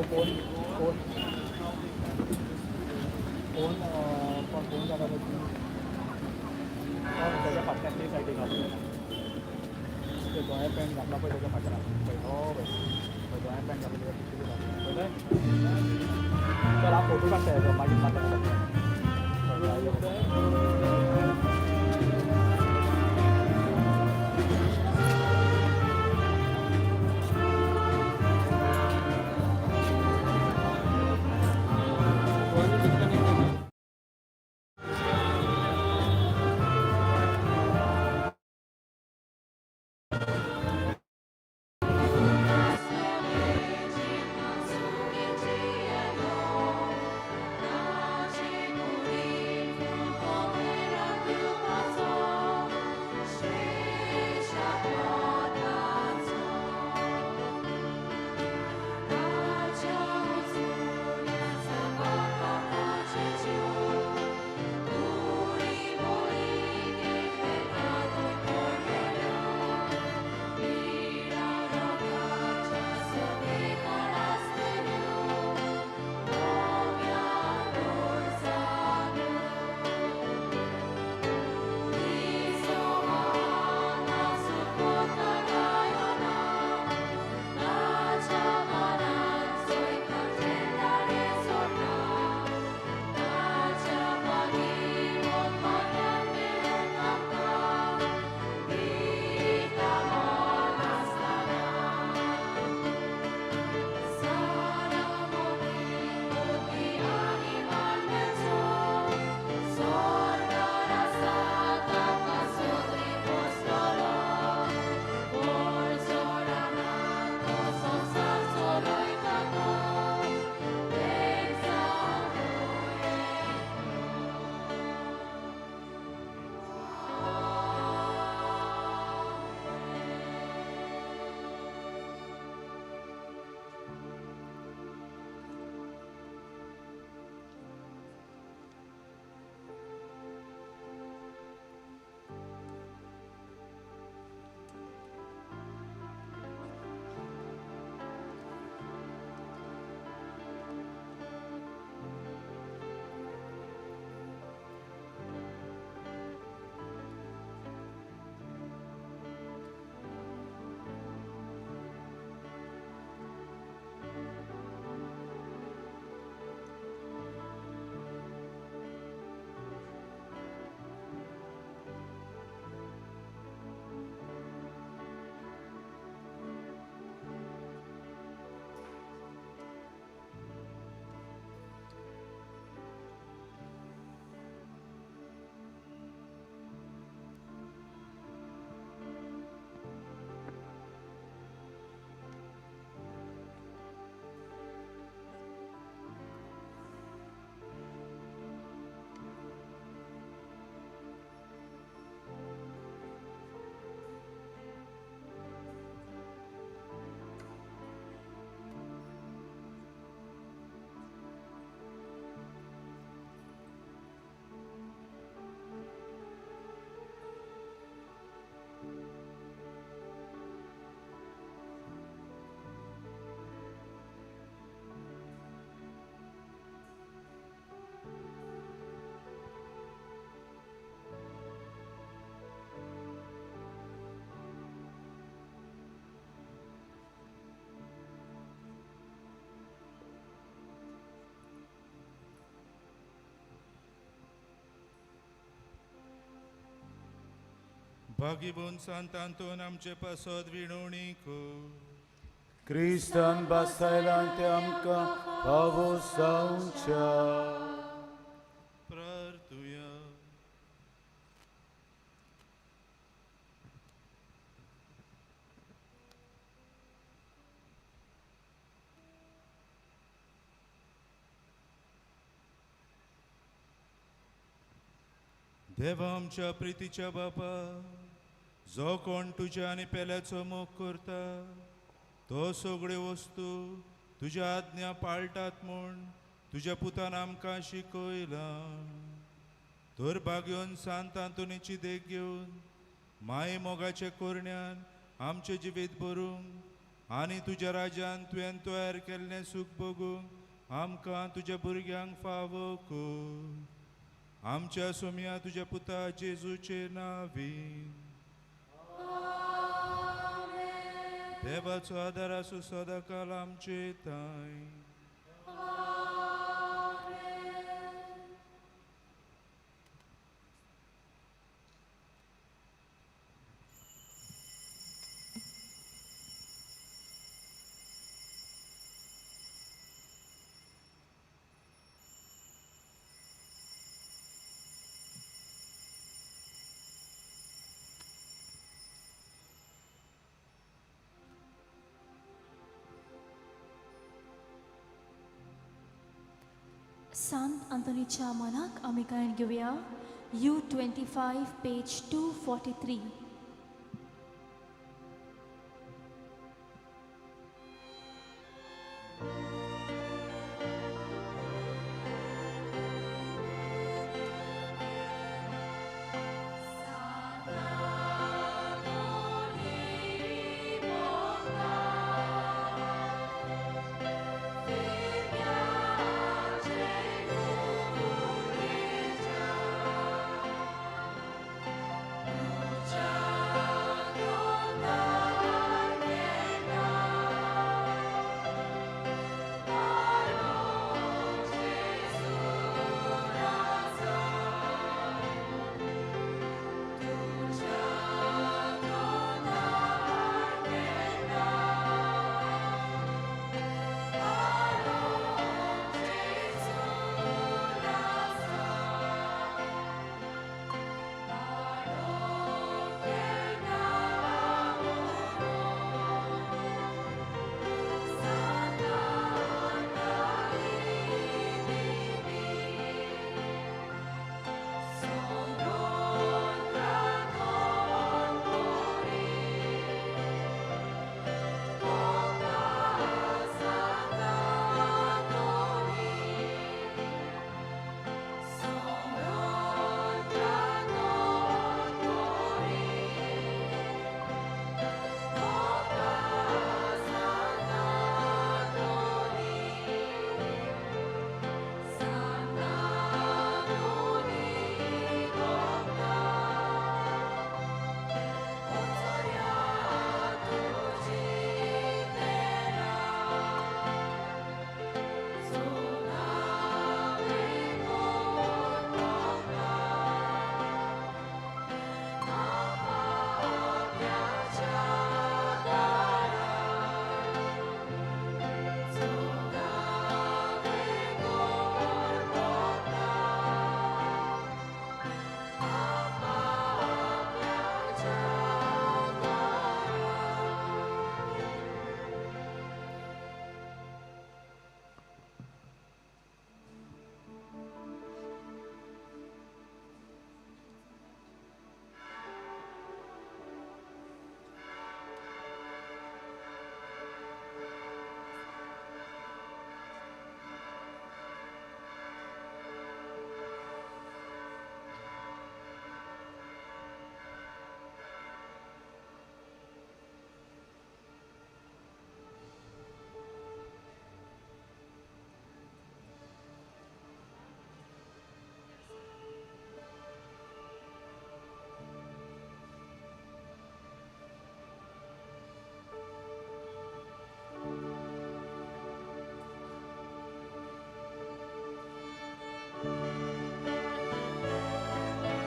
[SPEAKER 12] Phone phone phone phone phone जाता तेज्या फाटल्यान ते सायडीक आसा ते धोळें पॅन्ट घातला पळय तेज्या फाटल्यान पळय हो पळय पळय धोळें पॅन्ट घातला तेज्या पिशवी पळय चल हांव फोटो काडटा येतो मागीर मारता.
[SPEAKER 2] भागीबोन सांत आंतोन आमचे पासत विणवणी कर.
[SPEAKER 11] क्रिस्तान बासायलां तें आमकां फावो जावच्या.
[SPEAKER 2] प्रार्थुया. देवा आमच्या प्रितीच्या बापा, जो कोण तुज्या आनी पेल्याचो मोग करता तो सगळ्यो वस्तू तुज्या आज्ञा पाळटात म्हूण तुज्या पुतान आमकां शिकयलां. तर भाग्योन सांत आंतोनीची देख घेवन माये मोगाच्या कोरण्यान आमचें जिवीत भरूंक आनी तुज्या राज्यान तुवें तयार केल्लें सूख भोगूंक आमकां तुज्या भुरग्यांक फावो कर. आमच्या सोम्या तुज्या पुता जेजूचे नांवीन. देवाचो आदार आसूं सदांकाल आमचे ताय.
[SPEAKER 1] सांत आंतोनीच्या मनाक आमी गायन घेवया U 25 page 243.